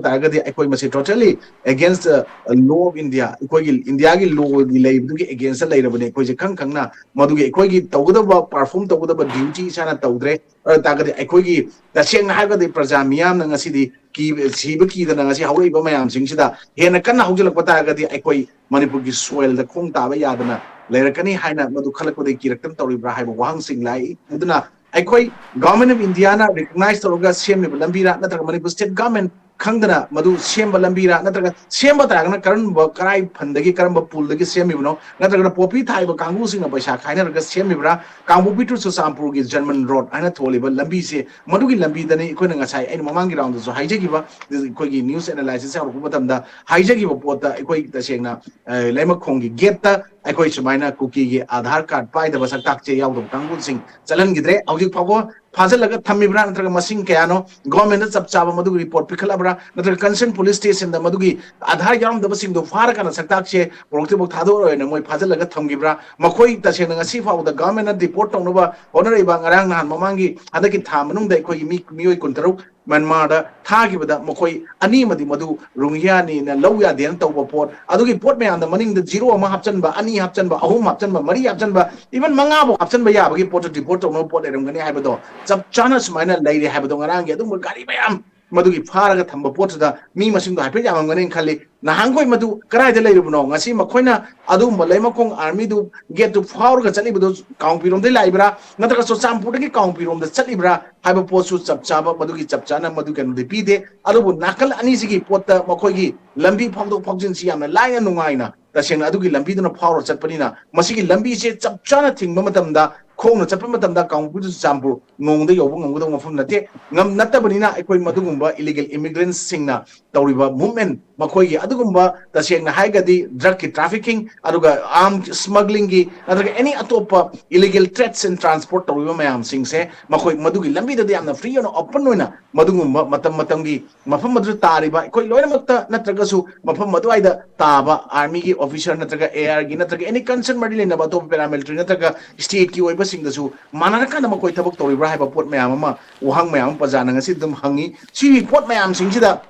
ꯇꯥꯔꯒꯗꯤ ꯑꯩꯈꯣꯏ ꯃꯁꯤ totally against the law of India, ꯑꯩꯈꯣꯏꯒꯤ ꯏꯟꯗꯤꯌꯥꯒꯤ lawꯒꯤ ꯂꯩꯕꯗꯨꯒꯤ againstꯇ ꯂꯩꯔꯕꯅꯤ꯫ ꯑꯩꯈꯣꯏꯁꯦ ꯈꯪ ꯈꯪꯅ ꯃꯗꯨꯒꯤ ꯑꯩꯈꯣꯏꯒꯤ ꯇꯧꯒꯗꯕ, perform ꯇꯧꯒꯗꯕ duty ꯏꯁꯥꯅ ꯇꯧꯗ꯭ꯔꯦ꯫ ꯑꯗꯨ ꯇꯥꯔꯒꯗꯤ ꯑꯩꯈꯣꯏꯒꯤ, ꯇꯁꯦꯡꯅ ꯍꯥꯏꯔꯒꯗꯤ ꯄ꯭ꯔꯖꯥ ꯃꯤꯌꯥꯝꯅ ꯉꯁꯤꯗꯤ ꯀꯤ-, ꯁꯤꯕ ꯀꯤꯗꯅ ꯉꯁꯤ ꯍꯧꯔꯛꯏꯕ ꯃꯌꯥꯝꯁꯤꯡꯁꯤꯗ ꯍꯦꯟꯅ ꯀꯟꯅ ꯍꯧꯖꯤꯜꯂꯛꯄ ꯇꯥꯔꯒꯗꯤ ꯑꯩꯈꯣꯏ ꯃꯅꯤꯄꯨꯔꯒꯤ soilꯗ ꯈꯣꯡ ꯇꯥꯕ ꯌꯥꯗꯅ ꯂꯩꯔꯛꯀꯅꯤ ꯍꯥꯏꯅ ꯃꯗꯨ ꯈꯜꯂꯛꯄꯗꯒꯤ ꯀꯤꯔꯛꯇꯅ ꯇꯧꯔꯤꯕ꯭ꯔꯥ ꯍꯥꯏꯕ ꯋꯥꯍꯪꯁꯤꯡ ꯂꯥꯛꯏ꯫ ꯑꯗꯨꯅ ꯑꯩꯈꯣꯏ Government of Indiaꯅ recognize ꯇꯧꯔꯒ ꯁꯦꯝꯃꯤꯕ ꯂꯝꯕꯤꯔꯥ, ꯅꯠꯇ꯭ꯔꯒ ꯃꯅꯤꯄꯨꯔ state government ꯈꯪꯗꯅ ꯃꯗꯨ ꯁꯦꯝꯕ ꯂꯝꯕꯤꯔꯥ, ꯅꯠꯇ꯭ꯔꯒ ꯁꯦꯝꯕ ꯇꯥꯔꯒꯅ ꯀꯔꯝꯕ, ꯀꯔꯥꯏ fundꯗꯒꯤ, ꯀꯔꯝꯕ poolꯗꯒꯤ ꯁꯦꯝꯃꯤꯕꯅꯣ, ꯅꯠꯇ꯭ꯔꯒꯅ poppy ꯊꯥꯏꯕ ꯀꯥꯡꯕꯨꯁꯤꯡꯅ ꯄꯩꯁꯥ ꯈꯥꯏꯅꯔꯒ ꯁꯦꯝꯃꯤꯕ꯭ꯔꯥ? ꯀꯥꯡꯄꯣꯛꯄꯤ to ꯆꯨꯔꯆꯥꯟꯄꯨꯔꯒꯤ German road ꯍꯥꯏꯅ ꯊꯣꯜꯂꯤꯕ ꯂꯝꯕꯤꯁꯦ, ꯃꯗꯨꯒꯤ ꯂꯝꯕꯤꯗꯅꯤ ꯑꯩꯈꯣꯏꯅ ꯉꯁꯥꯏ ꯑꯩꯅ ꯃꯃꯥꯡꯒꯤ roundꯗꯁꯨ ꯍꯥꯏꯖꯈꯤꯕ, ꯑꯩꯈꯣꯏꯒꯤ news analysisꯁꯦ ꯍꯧꯔꯛꯄ ꯃꯇꯝꯗ ꯍꯥꯏꯖꯈꯤꯕ ꯄꯣꯠꯇ ꯑꯩꯈꯣꯏ ꯇꯁꯦꯡꯅ, ꯑ, ꯂꯩꯃꯈꯣꯡꯒꯤ gateꯇ ꯑꯩꯈꯣꯏ ꯁꯨꯃꯥꯏꯅ ꯀꯨꯀꯤꯒꯤ Aadhaar card ꯄꯥꯏꯗꯕ ꯁꯛꯇꯥꯛꯁꯦ ꯌꯥꯎꯗꯕ ꯀꯥꯡꯕꯨꯁꯤꯡ ꯆꯠꯍꯟꯈꯤꯗ꯭ꯔꯦ꯫ ꯍꯧꯖꯤꯛ ꯐꯥꯎꯕ ꯐꯥꯖꯤꯜꯂꯒ ꯊꯝꯃꯤꯕ꯭ꯔꯥ, ꯅꯠꯇ꯭ꯔꯒ ꯃꯁꯤꯡ ꯀꯌꯥꯅꯣ, governmentꯗ ꯆꯞ ꯆꯥꯕ ꯃꯗꯨꯒꯤ report ꯄꯤꯈꯠꯂꯕ꯭ꯔꯥ, ꯅꯠꯇ꯭ꯔꯒ concerned police stationꯗ ꯃꯗꯨꯒꯤ Aadhaar ꯌꯥꯎꯔꯝꯗꯕꯁꯤꯡꯗꯣ ꯐꯥꯔꯀꯥꯟꯗ ꯁꯛꯇꯥꯛꯁꯦ ꯄꯨꯔꯛꯇ꯭ꯔꯤꯐꯥꯎ ꯊꯥꯗꯣꯛꯑꯔꯣꯏꯅ ꯃꯣꯏ ꯐꯥꯖꯤꯜꯂꯒ ꯊꯝꯈꯤꯕ꯭ꯔꯥ? ꯃꯈꯣꯏ ꯇꯁꯦꯡꯅ ꯉꯁꯤ ꯐꯥꯎꯕꯗ governmentꯅ deport ꯇꯧꯅꯕ ꯍꯣꯠꯅꯔꯛꯏꯕ, ꯉꯔꯥꯡ ꯅꯍꯥꯟ ꯃꯃꯥꯡꯒꯤ ꯍꯟꯗꯛꯀꯤ ꯊꯥ ꯃꯅꯨꯡꯗ ꯑꯩꯈꯣꯏꯒꯤ ꯃꯤ, ꯃꯤꯑꯣꯏ ꯀꯨꯟꯇꯔꯨꯛ ꯃ꯭ꯌꯥꯟꯃꯥꯔꯗ ꯊꯥꯈꯤꯕꯗ ꯃꯈꯣꯏ ꯑꯅꯤ ꯑꯃꯗꯤ ꯃꯗꯨ ꯔꯣꯍꯤꯡꯒ꯭ꯌꯥꯅꯤꯅ ꯂꯧ ꯌꯥꯗꯦꯅ ꯇꯧꯕ ꯄꯣꯠ, ꯑꯗꯨꯒꯤ ꯄꯣꯠ ꯃꯌꯥꯝꯗ ꯃꯅꯤꯡꯗ zero ꯑꯃ ꯍꯥꯞꯆꯟꯕ, ꯑꯅꯤ ꯍꯥꯞꯆꯟꯕ, ꯑꯍꯨꯝ ꯍꯥꯞꯆꯟꯕ, ꯃꯔꯤ ꯍꯥꯞꯆꯟꯕ, even ꯃꯉꯥꯐꯥꯎ ꯍꯥꯞꯆꯟꯕ ꯌꯥꯕꯒꯤ ꯄꯣꯠꯇꯨ deport ꯇꯧꯅꯕ ꯄꯣꯠ ꯂꯩꯔꯝꯒꯅꯤ ꯍꯥꯏꯕꯗꯣ, ꯆꯞ ꯆꯥꯅ ꯁꯨꯃꯥꯏꯅ ꯂꯩꯔꯦ ꯍꯥꯏꯕꯗꯣ ꯉꯔꯥꯡꯒꯤ ꯑꯗꯨꯒꯨꯝꯕ ꯒꯥꯔꯤ ꯃꯌꯥꯝ ꯃꯗꯨꯒꯤ ꯐꯥꯔꯒ ꯊꯝꯕ ꯄꯣꯠꯇꯨꯗ ꯃꯤ ꯃꯁꯤꯡꯗꯣ ꯍꯥꯏꯐꯦꯠ ꯌꯥꯝꯃꯝꯒꯅꯤ ꯈꯜꯂꯤ꯫ ꯅꯍꯥꯟꯈꯣꯏ ꯃꯗꯨ ꯀꯗꯥꯏꯗ ꯂꯩꯔꯨꯕꯅꯣ? ꯉꯁꯤ ꯃꯈꯣꯏꯅ ꯑꯗꯨꯒꯨꯝꯕ ꯂꯩꯃꯈꯣꯡ armyꯗꯨ gateꯇꯨ ꯐꯥꯎꯔꯒ ꯆꯠꯂꯤꯕꯗꯨ ꯀꯥꯡꯄꯣꯛꯄꯤꯔꯣꯝꯗꯒꯤ ꯂꯥꯛꯏꯕ꯭ꯔꯥ, ꯅꯠꯇ꯭ꯔꯒ ꯆꯨꯔꯆꯥꯟꯄꯨꯔꯗꯒꯤ ꯀꯥꯡꯄꯣꯛꯄꯤꯔꯣꯝꯗ ꯆꯠꯂꯤꯕ꯭ꯔꯥ ꯍꯥꯏꯕ ꯄꯣꯠꯁꯨ ꯆꯞ ꯆꯥꯕ, ꯃꯗꯨꯒꯤ ꯆꯞ ꯆꯥꯅ ꯃꯗꯨ ꯀꯩꯅꯣꯗꯤ ꯄꯤꯗꯦ꯫ ꯑꯗꯨꯕꯨ ꯅꯥꯀꯜ ꯑꯅꯤꯁꯤꯒꯤ ꯄꯣꯠꯇ ꯃꯈꯣꯏꯒꯤ ꯂꯝꯕꯤ ꯐꯥꯎꯗꯣꯛ ꯐꯥꯎꯖꯤꯟꯁꯤ ꯌꯥꯝꯅ ꯂꯥꯏꯅ ꯅꯨꯡꯉꯥꯏꯅ, ꯇꯁꯦꯡꯅ ꯑꯗꯨꯒꯤ ꯂꯝꯕꯤꯗꯨꯅ ꯐꯥꯎꯔ ꯆꯠꯄꯅꯤꯅ, ꯃꯁꯤꯒꯤ ꯂꯝꯕꯤꯁꯦ ꯆꯞ ꯆꯥꯅ ꯊꯤꯡꯕ ꯃꯇꯝꯗ ꯈꯣꯡꯅ ꯆꯠꯄ ꯃꯇꯝꯗ ꯀꯥꯡꯄꯣꯛꯄꯤ ꯇꯨ ꯆꯨꯔꯆꯥꯟꯄꯨꯔ ꯅꯣꯡꯃꯗ ꯌꯧꯕ ꯉꯝꯒꯗꯕ ꯃꯐꯝ ꯅꯠꯇꯦ꯫ ꯉꯝ ꯅꯠꯇꯕꯅꯤꯅ ꯑꯩꯈꯣꯏ ꯃꯗꯨꯒꯨꯝꯕ illegal immigrants ꯁꯤꯡꯅ ꯇꯧꯔꯤꯕ movement, ꯃꯈꯣꯏꯒꯤ ꯑꯗꯨꯒꯨꯝꯕ, ꯇꯁꯦꯡꯅ ꯍꯥꯏꯔꯒꯗꯤ drug ꯀꯤ trafficking, ꯑꯗꯨꯒ arms smuggling ꯒꯤ, ꯅꯠꯇ꯭ꯔꯒ any ꯑꯇꯣꯞꯄ illegal trades and transport ꯇꯧꯔꯤꯕ ꯃꯌꯥꯝꯁꯤꯡꯁꯦ, ꯃꯈꯣꯏ ꯃꯗꯨꯒꯤ ꯂꯝꯕꯤꯗꯗꯤ ꯌꯥꯝꯅ free ꯑꯣꯏꯅ, open ꯑꯣꯏꯅ ꯃꯗꯨꯒꯨꯝꯕ ꯃꯇꯝ ꯃꯇꯝꯒꯤ ꯃꯐꯝ ꯑꯗꯨꯗ ꯇꯥꯔꯤꯕ ꯑꯩꯈꯣꯏ ꯂꯣꯏꯅꯃꯛꯇ, ꯅꯠꯇ꯭ꯔꯒꯁꯨ ꯃꯐꯝ ꯑꯗꯨꯋꯥꯏꯗ ꯇꯥꯕ army ꯒꯤ officer ꯅꯠꯇ꯭ꯔꯒ AR ꯒꯤ ꯅꯠꯇ꯭ꯔꯒ any concern ꯃꯔꯤ ꯂꯩꯅꯕ ꯑꯇꯣꯞꯄ paramilitary ꯅꯠꯇ꯭ꯔꯒ state ꯀꯤ ꯑꯣꯏꯕꯁꯤꯡꯗꯁꯨ ꯃꯥꯟꯅꯔꯀꯥꯟꯗ ꯃꯈꯣꯏ ꯊꯕꯛ ꯇꯧꯔꯤꯕ꯭ꯔꯥ ꯍꯥꯏꯕ ꯄꯣꯠ ꯃꯌꯥꯝ ꯑꯃ, ꯋꯥꯍꯪ ꯃꯌꯥꯝ ꯑꯃ ꯄ꯭ꯔꯖꯥꯅ ꯉꯁꯤ ꯑꯗꯨꯝ ꯍꯪꯉꯤ꯫ ꯁꯤꯒꯤ ꯄꯣꯠ ꯃꯌꯥꯝꯁꯤꯡꯁꯤꯗ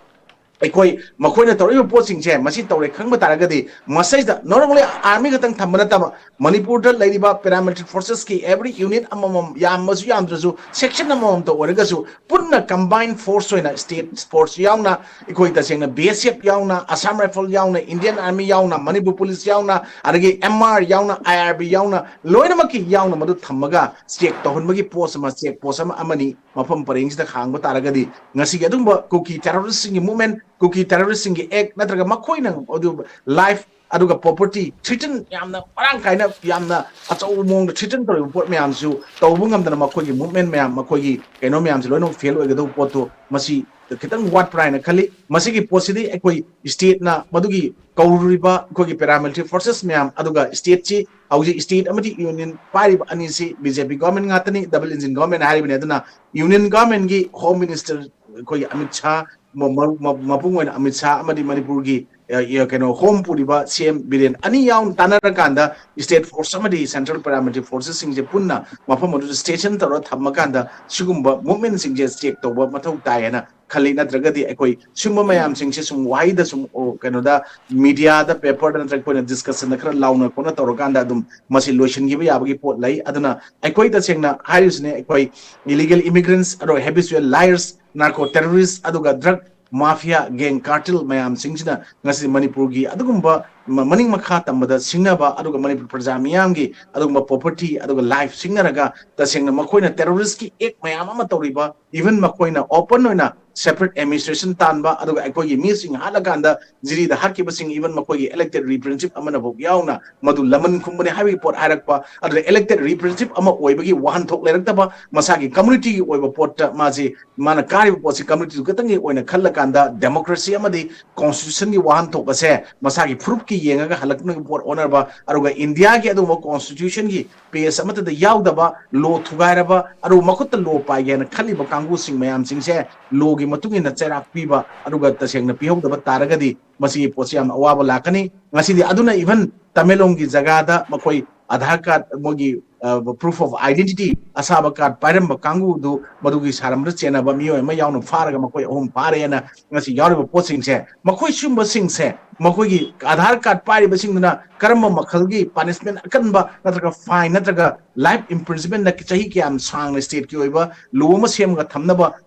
ꯑꯩꯈꯣꯏ ꯃꯈꯣꯏꯅ ꯇꯧꯔꯛꯏꯕ ꯄꯣꯠꯁꯤꯡꯁꯦ ꯃꯁꯤ ꯇꯧꯔꯦ ꯈꯪꯕ ꯇꯥꯔꯒꯗꯤ, ꯃꯁꯤꯗ not only army ꯈꯛꯇꯪ ꯊꯝꯕ ꯅꯠꯇꯕ, ꯃꯅꯤꯄꯨꯔꯗ ꯂꯩꯔꯤꯕ paramilitary forces ꯀꯤ every unit ꯑꯃꯃꯝ, ꯌꯥꯝꯃꯁꯨ ꯌꯥꯝꯗ꯭ꯔꯁꯨ section ꯑꯃꯃꯝꯇ ꯑꯣꯏꯔꯒꯁꯨ, ꯄꯨꯟꯅ combined force ꯑꯣꯏꯅ state force ꯌꯥꯎꯅ, ꯑꯩꯈꯣꯏ ꯇꯁꯦꯡꯅ BSF ꯌꯥꯎꯅ, Assam Rifle ꯌꯥꯎꯅ, Indian Army ꯌꯥꯎꯅ, Manipur Police ꯌꯥꯎꯅ, ꯑꯗꯒꯤ MR ꯌꯥꯎꯅ, IRB ꯌꯥꯎꯅ, ꯂꯣꯏꯅꯃꯛꯀꯤ ꯌꯥꯎꯅ ꯃꯗꯨ ꯊꯝꯃꯒ check ꯇꯧꯍꯟꯕꯒꯤ post ꯑꯃ, check post ꯑꯃ ꯑꯃꯅꯤ ꯃꯐꯝ ꯄꯔꯦꯡꯁꯤꯗ ꯍꯥꯡꯕ ꯇꯥꯔꯒꯗꯤ, ꯉꯁꯤꯒꯤ ꯑꯗꯨꯒꯨꯝꯕ ꯀꯨꯀꯤ terrorist ꯁꯤꯡꯒꯤ movement, ꯀꯨꯀꯤ terrorist ꯁꯤꯡꯒꯤ act, ꯅꯠꯇ꯭ꯔꯒ ꯃꯈꯣꯏꯅ ꯑꯗꯨ life ꯑꯗꯨꯒ property threaten ꯌꯥꯝꯅ ꯃꯔꯥꯡ ꯀꯥꯏꯅ, ꯌꯥꯝꯅ ꯑꯆꯧꯕ ꯃꯑꯣꯡꯗ threaten ꯇꯧꯔꯤꯕ ꯄꯣꯠ ꯃꯌꯥꯝꯁꯨ ꯇꯧꯕ ꯉꯝꯗꯅ, ꯃꯈꯣꯏꯒꯤ movement ꯃꯌꯥꯝ, ꯃꯈꯣꯏꯒꯤ ꯀꯩꯅꯣ ꯃꯌꯥꯝꯁꯦ ꯂꯣꯏꯅꯃꯛ fail ꯑꯣꯏꯒꯗꯧꯕ ꯄꯣꯠꯇꯣ, ꯃꯁꯤ ꯈꯤꯇꯪ ꯋꯥꯠꯄ꯭ꯔꯥ ꯍꯥꯏꯅ ꯈꯜꯂꯤ꯫ ꯃꯁꯤꯒꯤ ꯄꯣꯠꯁꯤꯗꯤ ꯑꯩꯈꯣꯏ state ꯅ ꯃꯗꯨꯒꯤ ꯀꯧꯔꯨꯔꯤꯕ ꯑꯩꯈꯣꯏꯒꯤ paramilitary forces ꯃꯌꯥꯝ, ꯑꯗꯨꯒ state ꯁꯤ ꯍꯧꯖꯤꯛ state ꯑꯃꯗꯤ union ꯄꯥꯏꯔꯤꯕ ꯑꯅꯤꯁꯤ BJP government ꯉꯥꯛꯇꯅꯤ, double engine government ꯍꯥꯏꯔꯤꯕꯅꯤ꯫ ꯑꯗꯨꯅ union government ꯀꯤ home minister ꯑꯩꯈꯣꯏꯒꯤ ꯑꯃꯤꯠ ꯁꯥꯍ, ꯃ-, ꯃ-, ꯃ-, ꯃꯄꯨꯡ ꯑꯣꯏꯅ ꯑꯃꯤꯠ ꯁꯥꯍ ꯑꯃꯗꯤ ꯃꯅꯤꯄꯨꯔꯒꯤ, ꯑ, ꯑ, ꯀꯩꯅꯣ, home ꯄꯨꯔꯤꯕ CM ꯕꯤꯔꯦꯟ, ꯑꯅꯤ ꯌꯥꯎꯅ ꯇꯥꯟꯅꯔꯀꯥꯟꯗ state force ꯑꯃꯗꯤ central paramilitary forces ꯁꯤꯡꯁꯦ ꯄꯨꯟꯅ ꯃꯐꯝ ꯑꯗꯨꯗ station ꯇꯧꯔꯒ ꯊꯝꯃꯀꯥꯟꯗ ꯁꯤꯒꯨꯝꯕ movement ꯁꯤꯡꯁꯦ check ꯇꯧꯕ ꯃꯊꯧ ꯇꯥꯏ ꯍꯥꯏꯅ ꯈꯜꯂꯤ꯫ ꯅꯠꯇ꯭ꯔꯒꯗꯤ ꯑꯩꯈꯣꯏ ꯁꯤꯒꯨꯝꯕ ꯃꯌꯥꯝꯁꯤꯡꯁꯦ ꯁꯨꯝ ꯋꯥꯍꯩꯗ ꯁꯨꯝ, ꯑꯣ, ꯀꯩꯅꯣꯗ, media ꯗ, paper ꯗ ꯅꯠꯇ꯭ꯔꯒ ꯑꯩꯈꯣꯏꯅ discussion ꯗ ꯈꯔ ꯂꯥꯎꯅ ꯈꯣꯠꯅ ꯇꯧꯔꯀꯥꯟꯗ ꯑꯗꯨꯝ ꯃꯁꯤ ꯂꯣꯏꯁꯤꯟꯈꯤꯕ ꯌꯥꯕꯒꯤ ꯄꯣꯠ ꯂꯩ꯫ ꯑꯗꯨꯅ ꯑꯩꯈꯣꯏ ꯇꯁꯦꯡꯅ ꯍꯥꯏꯔꯤꯁꯤꯅꯦ, ꯑꯩꯈꯣꯏ illegal immigrants, ꯑꯗꯣ habitual liars, narco terrorist, ꯑꯗꯨꯒ drug mafia, gang cartel ꯃꯌꯥꯝꯁꯤꯡꯁꯤꯅ ꯉꯁꯤ ꯃꯅꯤꯄꯨꯔꯒꯤ ꯑꯗꯨꯒꯨꯝꯕ ꯃ-, ꯃꯅꯤꯡ ꯃꯈꯥ ꯇꯝꯕꯗ ꯁꯤꯡꯅꯕ, ꯑꯗꯨꯒ ꯃꯅꯤꯄꯨꯔ ꯄ꯭ꯔꯖꯥ ꯃꯤꯌꯥꯝꯒꯤ ꯑꯗꯨꯒꯨꯝꯕ property ꯑꯗꯨꯒ life ꯁꯤꯡꯅꯔꯒ, ꯇꯁꯦꯡꯅ ꯃꯈꯣꯏꯅ terrorist ꯀꯤ act ꯃꯌꯥꯝ ꯑꯃ ꯇꯧꯔꯤꯕ, even ꯃꯈꯣꯏꯅ open ꯑꯣꯏꯅ separate administration ꯇꯥꯟꯕ, ꯑꯗꯨꯒ ꯑꯩꯈꯣꯏꯒꯤ ꯃꯤꯁꯤꯡ ꯍꯥꯠꯂꯀꯥꯟꯗ ꯖꯤꯔꯤꯗ ꯍꯥꯠꯈꯤꯕꯁꯤꯡ, even ꯃꯈꯣꯏꯒꯤ elected representative ꯑꯃꯅꯐꯥꯎ ꯌꯥꯎꯅ ꯃꯗꯨ ꯂꯃꯟ ꯈꯨꯝꯕꯅꯤ ꯍꯥꯏꯕꯒꯤ ꯄꯣꯠ ꯍꯥꯏꯔꯛꯄ, ꯑꯗꯨꯗ elected representative ꯑꯃ ꯑꯣꯏꯕꯒꯤ ꯋꯥꯍꯟꯊꯣꯛ ꯂꯩꯔꯛꯇꯕ, ꯃꯁꯥꯒꯤ communityꯒꯤ ꯑꯣꯏꯕ ꯄꯣꯠꯇ ꯃꯥꯁꯤ, ꯃꯥꯅ ꯀꯥꯔꯤꯕ ꯄꯣꯠꯁꯤ communityꯗꯨ ꯈꯛꯇꯪꯒꯤ ꯑꯣꯏꯅ ꯈꯜꯂꯀꯥꯟꯗ democracy ꯑꯃꯗꯤ constitutionꯒꯤ ꯋꯥꯍꯟꯊꯣꯛ ꯑꯁꯦ ꯃꯁꯥꯒꯤ ꯐꯨꯔꯨꯞꯀꯤ ꯌꯦꯡꯉꯒ ꯍꯜꯂꯛꯅꯕ ꯄꯣꯠ ꯍꯣꯠꯅꯔꯕ, ꯑꯗꯨꯒ ꯏꯟꯗꯤꯌꯥꯒꯤ ꯑꯗꯨꯒꯨꯝꯕ constitutionꯒꯤ page ꯑꯃꯠꯇꯗ ꯌꯥꯎꯗꯕ, law ꯊꯨꯒꯥꯏꯔꯕ, ꯑꯗꯨꯒ ꯃꯈꯨꯠꯇ law ꯄꯥꯏꯒꯦ ꯍꯥꯏꯅ ꯈꯜꯂꯤꯕ ꯀꯥꯡꯕꯨꯁꯤꯡ ꯃꯌꯥꯝꯁꯤꯡꯁꯦ lawꯒꯤ ꯃꯇꯨꯡ ꯏꯟꯅ ꯆꯩꯔꯥꯛ ꯄꯤꯕ, ꯑꯗꯨꯒ ꯇꯁꯦꯡꯅ ꯄꯤꯍꯧꯗꯕ ꯇꯥꯔꯒꯗꯤ ꯃꯁꯤꯒꯤ ꯄꯣꯠꯁꯤ ꯌꯥꯝꯅ ꯑꯋꯥꯕ ꯂꯥꯛꯀꯅꯤ꯫ ꯉꯁꯤꯗꯤ ꯑꯗꯨꯅ even ꯇꯃꯦꯡꯂꯣꯡꯒꯤ ꯖꯒꯥꯗ ꯃꯈꯣꯏ Aadhaar card, ꯃꯣꯏꯒꯤ, ꯑ, proof of identity ꯑꯁꯥꯕ card ꯄꯥꯏꯔꯝꯕ ꯀꯥꯡꯕꯨꯗꯨ, ꯃꯗꯨꯒꯤ ꯁꯥꯔꯝꯕꯗ ꯆꯦꯟꯅꯕ ꯃꯤꯑꯣꯏ ꯑꯃ ꯌꯥꯎꯅ ꯐꯥꯔꯒ ꯃꯈꯣꯏ ꯑꯍꯨꯝ ꯐꯥꯔꯦꯅ ꯉꯁꯤ ꯌꯥꯎꯔꯤꯕ ꯄꯣꯠꯁꯤꯡꯁꯦ, ꯃꯈꯣꯏ ꯁꯤꯒꯨꯝꯕꯁꯤꯡꯁꯦ, ꯃꯈꯣꯏꯒꯤ Aadhaar card ꯄꯥꯏꯔꯤꯕꯁꯤꯡꯗꯨꯅ ꯀꯔꯝꯕ ꯃꯈꯜꯒꯤ punishment ꯑꯀꯟꯕ ꯅꯠꯇ꯭ꯔꯒ fine ꯅꯠꯇ꯭ꯔꯒ life imprisonmentꯅ ꯆꯍꯤ ꯀꯌꯥꯝ ꯁꯥꯡꯅ stateꯀꯤ ꯑꯣꯏꯕ law ꯑꯃ ꯁꯦꯝꯃꯒ ꯊꯝꯅꯕ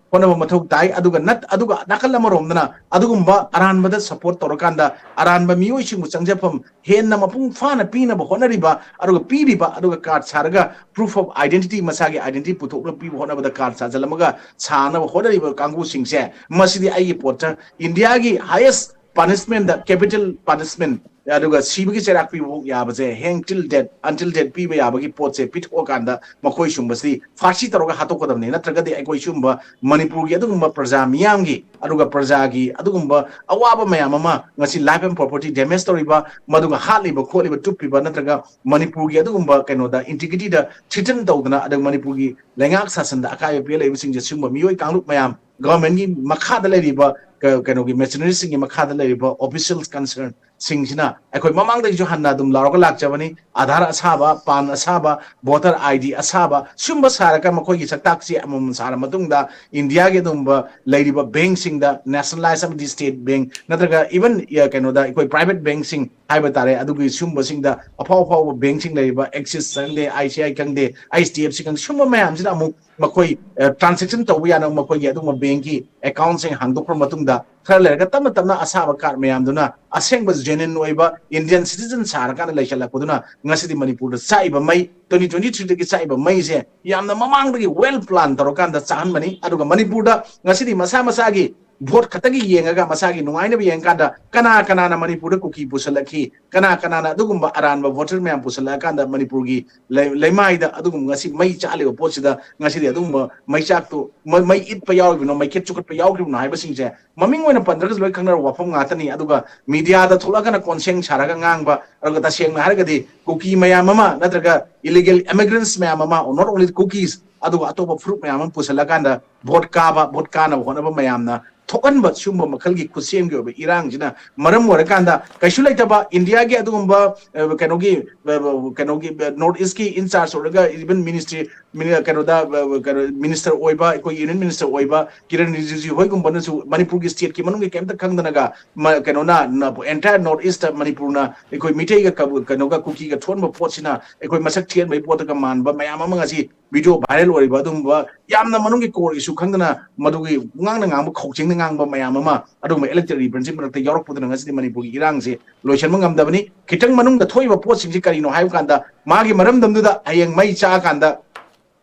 ꯍꯣꯠꯅꯕ ꯃꯊꯧ ꯇꯥꯏ꯫ ꯑꯗꯨꯒ ꯅꯠ-, ꯑꯗꯨꯒ ꯅꯥꯀꯜ ꯑꯃꯔꯣꯝꯗꯅ ꯑꯗꯨꯒꯨꯝꯕ ꯑꯔꯥꯟꯕꯗ support ꯇꯧꯔꯀꯥꯟꯗ ꯑꯔꯥꯟꯕ ꯃꯤꯑꯣꯏꯁꯤꯡꯕꯨ ꯆꯪꯖꯐꯝ ꯍꯦꯟꯅ ꯃꯄꯨꯡ ꯐꯥꯅ ꯄꯤꯅꯕ ꯍꯣꯠꯅꯔꯤꯕ, ꯑꯗꯨꯒ ꯄꯤꯔꯤꯕ, ꯑꯗꯨꯒ card ꯁꯥꯔꯒ proof of identity, ꯃꯁꯥꯒꯤ identity ꯄꯨꯊꯣꯛꯅꯕ ꯄꯤꯕ ꯍꯣꯠꯅꯕꯗ card ꯁꯥꯖꯜꯂꯝꯃꯒ ꯁꯥꯅꯕ ꯍꯣꯠꯅꯔꯤꯕ ꯀꯥꯡꯕꯨꯁꯤꯡꯁꯦ, ꯃꯁꯤꯗꯤ ꯑꯩꯒꯤ ꯄꯣꯠꯇ ꯏꯟꯗꯤꯌꯥꯒꯤ highest punishmentꯗ capital punishment, ꯑꯗꯨꯒ ꯁꯤꯕꯒꯤ ꯆꯩꯔꯥꯛ ꯄꯤꯕ ꯐꯥꯎ ꯌꯥꯕꯁꯦ, hang till death, until death ꯄꯤꯕ ꯌꯥꯕꯒꯤ ꯄꯣꯠꯁꯦ ꯄꯤꯊꯣꯛꯑꯀꯥꯟꯗ ꯃꯈꯣꯏ ꯁꯨꯝꯕꯁꯤ ꯐꯥꯁꯤ ꯇꯧꯔꯒ ꯍꯥꯠꯇꯣꯛꯀꯗꯕꯅꯤ꯫ ꯅꯠꯇ꯭ꯔꯒꯗꯤ ꯑꯩꯈꯣꯏ ꯁꯤꯒꯨꯝꯕ ꯃꯅꯤꯄꯨꯔꯒꯤ ꯑꯗꯨꯒꯨꯝꯕ ꯄ꯭ꯔꯖꯥ ꯃꯤꯌꯥꯝꯒꯤ, ꯑꯗꯨꯒ ꯄ꯭ꯔꯖꯥꯒꯤ ꯑꯗꯨꯒꯨꯝꯕ ꯑꯋꯥꯕ ꯃꯌꯥꯝ ꯑꯃ, ꯉꯁꯤ life and property damage ꯇꯧꯔꯤꯕ, ꯃꯗꯨꯒ ꯍꯥꯠꯂꯤꯕ ꯈꯣꯠꯂꯤꯕ ꯇꯨꯞꯄꯤꯕ, ꯅꯠꯇ꯭ꯔꯒ ꯃꯅꯤꯄꯨꯔꯒꯤ ꯑꯗꯨꯒꯨꯝꯕ ꯀꯩꯅꯣꯗ, integrityꯗ threaten ꯇꯧꯗꯅ, ꯑꯗꯨꯒ ꯃꯅꯤꯄꯨꯔꯒꯤ ꯂꯩꯉꯥꯛ ꯁꯥꯁꯟꯗ ꯑꯀꯥꯏꯕ ꯄꯤꯍꯜꯂꯛꯏꯕꯁꯤꯡꯁꯦ, ꯁꯤꯒꯨꯝꯕ ꯃꯤꯑꯣꯏ ꯀꯥꯡꯂꯨꯞ ꯃꯌꯥꯝ, governmentꯀꯤ ꯃꯈꯥꯗ ꯂꯩꯔꯤꯕ ꯀ-, ꯀꯩꯅꯣꯒꯤ machinerysꯁꯤꯡꯒꯤ ꯃꯈꯥꯗ ꯂꯩꯔꯤꯕ officials concern ꯁꯤꯡꯁꯤꯅ ꯑꯩꯈꯣꯏ ꯃꯃꯥꯡꯗꯒꯤꯁꯨ ꯍꯟꯅ ꯑꯗꯨꯝ ꯂꯥꯎꯔꯒ ꯂꯥꯛꯆꯕꯅꯤ꯫ Aadhaar ꯑꯁꯥꯕ, PAN ꯑꯁꯥꯕ, voter ID ꯑꯁꯥꯕ, ꯁꯨꯝꯕ ꯁꯥꯔꯒ ꯃꯈꯣꯏꯒꯤ ꯁꯛꯇꯥꯛꯁꯤ ꯑꯃꯃꯝ ꯁꯥꯔ ꯃꯇꯨꯡꯗ ꯏꯟꯗꯤꯌꯥꯒꯤ ꯑꯗꯨꯒꯨꯝꯕ ꯂꯩꯔꯤꯕ bankꯁꯤꯡꯗ, nationalize ꯑꯃꯗꯤ state bank ꯅꯠꯇ꯭ꯔꯒ even, ꯑ, ꯀꯩꯅꯣꯗ ꯑꯩꯈꯣꯏ private bankꯁꯤꯡ ꯍꯥꯏꯕ ꯇꯥꯔꯦ, ꯑꯗꯨꯒꯤ ꯁꯨꯝꯕꯁꯤꯡꯗ ꯑꯐꯥꯎ ꯑꯐꯥꯎꯕ bankꯁꯤꯡ ꯂꯩꯔꯤꯕ Axis ꯈꯪꯗꯦ, I C I ꯈꯪꯗꯦ, H D F C ꯈꯪꯗꯦ, ꯁꯨꯝꯕ ꯃꯌꯥꯝꯁꯤꯅ ꯑꯃꯨꯛ ꯃꯈꯣꯏ, ꯑ, transaction ꯇꯧꯕ ꯌꯥꯅꯕ ꯃꯈꯣꯏꯒꯤ ꯑꯗꯨꯒꯨꯝꯕ bankꯀꯤ accountꯁꯤꯡ ꯍꯥꯡꯗꯣꯛꯈ꯭ꯔ ꯃꯇꯨꯡꯗ ꯈꯔ ꯂꯩꯔꯒ ꯇꯞꯅ ꯇꯞꯅ ꯑꯁꯥꯕ ꯀꯥꯔꯠ ꯃꯌꯥꯝꯗꯨꯅ ꯑꯁꯦꯡꯕ genuine ꯑꯣꯏꯕ Indian citizen ꯁꯥꯔꯀꯥꯟꯗ ꯂꯩꯁꯜꯂꯛꯄꯗꯨꯅ ꯉꯁꯤꯗꯤ ꯃꯅꯤꯄꯨꯔꯗ ꯆꯥꯛꯏꯕ ꯃꯩ, twenty twenty three ꯗꯒꯤ ꯆꯥꯛꯏꯕ ꯃꯩꯁꯦ ꯌꯥꯝꯅ ꯃꯃꯥꯡꯗꯒꯤ well plan ꯇꯧꯔꯀꯥꯟꯗ ꯆꯥꯍꯟꯕꯅꯤ꯫ ꯑꯗꯨꯒ ꯃꯅꯤꯄꯨꯔꯗ ꯉꯁꯤꯗꯤ ꯃꯁꯥ ꯃꯁꯥꯒꯤ vote ꯈꯛꯇꯒꯤ ꯌꯦꯡꯉꯒ, ꯃꯁꯥꯒꯤ ꯅꯨꯡꯉꯥꯏꯅꯕ ꯌꯦꯡꯉꯀꯥꯟꯗ ꯀꯅꯥ ꯀꯅꯥꯅ ꯃꯅꯤꯄꯨꯔꯗ ꯀꯨꯀꯤ ꯄꯨꯁꯜꯂꯛꯈꯤ, ꯀꯅꯥ ꯀꯅꯥꯅ ꯑꯗꯨꯒꯨꯝꯕ ꯑꯔꯥꯟꯕ voter ꯃꯌꯥꯝ ꯄꯨꯁꯜꯂꯛꯑꯀꯥꯟꯗ ꯃꯅꯤꯄꯨꯔꯒꯤ ꯂꯩ-, ꯂꯩꯃꯥꯏꯗ ꯑꯗꯨꯒꯨꯝꯕ ꯉꯁꯤ ꯃꯩ ꯆꯥꯛꯂꯤꯕ ꯄꯣꯠꯁꯤꯗ ꯉꯁꯤꯗꯤ ꯑꯗꯨꯒꯨꯝꯕ ꯃꯩꯆꯥꯛꯇꯨ, ꯃ-, ꯃꯩ ꯏꯠꯄ ꯌꯥꯎꯔꯤꯕꯅꯣ, ꯃꯩꯈꯦꯠ ꯆꯨꯈꯠꯄ ꯌꯥꯎꯈ꯭ꯔꯤꯕꯅꯣ ꯍꯥꯏꯕꯁꯤꯡꯁꯦ ꯃꯃꯤꯡ ꯑꯣꯏꯅ ꯄꯟꯗ꯭ꯔꯒꯁꯨ ꯂꯣꯏ ꯈꯪꯅꯔꯕ ꯋꯥꯐꯝ ꯉꯥꯛꯇꯅꯤ꯫ ꯑꯗꯨꯒ mediaꯗ ꯊꯣꯛꯂꯛꯑꯒꯅ ꯀꯣꯟꯁꯦꯡ ꯁꯥꯔꯒ ꯉꯥꯡꯕ, ꯑꯗꯨꯒ ꯇꯁꯦꯡꯅ ꯍꯥꯏꯔꯒꯗꯤ ꯀꯨꯀꯤ ꯃꯌꯥꯝ ꯑꯃ, ꯅꯠꯇ꯭ꯔꯒ illegal immigrants ꯃꯌꯥꯝ ꯑꯃ, not only Kukis, ꯑꯗꯨꯒ ꯑꯇꯣꯞꯄ ꯐꯨꯔꯨꯞ ꯃꯌꯥꯝ ꯑꯃ ꯄꯨꯁꯜꯂꯀꯥꯟꯗ vote ꯀꯥꯕ, vote ꯀꯥꯅꯕ ꯍꯣꯠꯅꯕ ꯃꯌꯥꯝꯅ ꯊꯣꯛꯍꯟꯕ ꯁꯤꯒꯨꯝꯕ ꯃꯈꯜꯒꯤ ꯈꯨꯠꯁꯦꯝꯒꯤ ꯑꯣꯏꯕ ꯏꯔꯥꯡꯁꯤꯅ ꯃꯔꯝ ꯑꯣꯏꯔꯀꯥꯟꯗ ꯀꯩꯁꯨ ꯂꯩꯇꯕ ꯏꯟꯗꯤꯌꯥꯒꯤ ꯑꯗꯨꯒꯨꯝꯕ, ꯑ, ꯀꯩꯅꯣꯒꯤ, ꯑ, ꯀꯩꯅꯣꯒꯤ, ꯑ, North Eastꯀꯤ in charge ꯑꯣꯏꯔꯒ even ministry, ꯃꯤꯅꯤ-, ꯀꯩꯅꯣꯗ, ꯑ, ꯀꯩꯅꯣ, minister ꯑꯣꯏꯕ, ꯑꯩꯈꯣꯏ union minister ꯑꯣꯏꯕ ꯀꯤꯔꯟ ꯔꯤꯖꯤꯖꯨ ꯍꯣꯏꯒꯨꯝꯕꯅꯁꯨ ꯃꯅꯤꯄꯨꯔꯒꯤ stateꯀꯤ ꯃꯅꯨꯡꯒꯤ ꯀꯩꯝꯇ ꯈꯪꯗꯅꯒ ꯃ-, ꯀꯩꯅꯣꯅ, ꯅ-, entire North Eastꯇ ꯃꯅꯤꯄꯨꯔꯅ ꯑꯩꯈꯣꯏ ꯃꯤꯇꯩꯒ ꯀꯕꯨ-, ꯀꯩꯅꯣꯒ ꯀꯨꯀꯤꯒ ꯊꯣꯛꯍꯟꯕ ꯄꯣꯠꯁꯤꯅ ꯑꯩꯈꯣꯏ ꯃꯁꯛ ꯊꯤꯍꯟꯕꯒꯤ ꯄꯣꯠꯇꯒ ꯃꯥꯟꯕ ꯃꯌꯥꯝ ꯑꯃ ꯉꯁꯤ video viral ꯑꯣꯏꯔꯤꯕ ꯑꯗꯨꯒꯨꯝꯕ ꯌꯥꯝꯅ ꯃꯅꯨꯡꯒꯤ core issue ꯈꯪꯗꯅ ꯃꯗꯨꯒꯤ ꯉꯥꯡꯅ ꯉꯥꯡꯕ, ꯈꯧꯆꯦꯡꯅ ꯉꯥꯡꯕ ꯃꯌꯥꯝ ꯑꯃ ꯑꯗꯨꯒꯨꯝꯕ elected representative ꯃꯔꯛꯇ ꯌꯥꯎꯔꯛꯄꯗꯨꯅ ꯉꯁꯤꯗꯤ ꯃꯅꯤꯄꯨꯔꯒꯤ ꯏꯔꯥꯡꯁꯦ ꯂꯣꯏꯁꯤꯟꯕ ꯉꯝꯗꯕꯅꯤ꯫ ꯈꯤꯇꯪ ꯃꯅꯨꯡꯗ ꯊꯣꯛꯏꯕ ꯄꯣꯠꯁꯤꯡꯁꯤ ꯀꯔꯤꯅꯣ ꯍꯥꯏꯕ ꯀꯥꯟꯗ, ꯃꯥꯒꯤ ꯃꯔꯝꯗꯝꯗꯨꯗ ꯍꯌꯦꯡ ꯃꯩ ꯆꯥꯛꯑꯀꯥꯟꯗ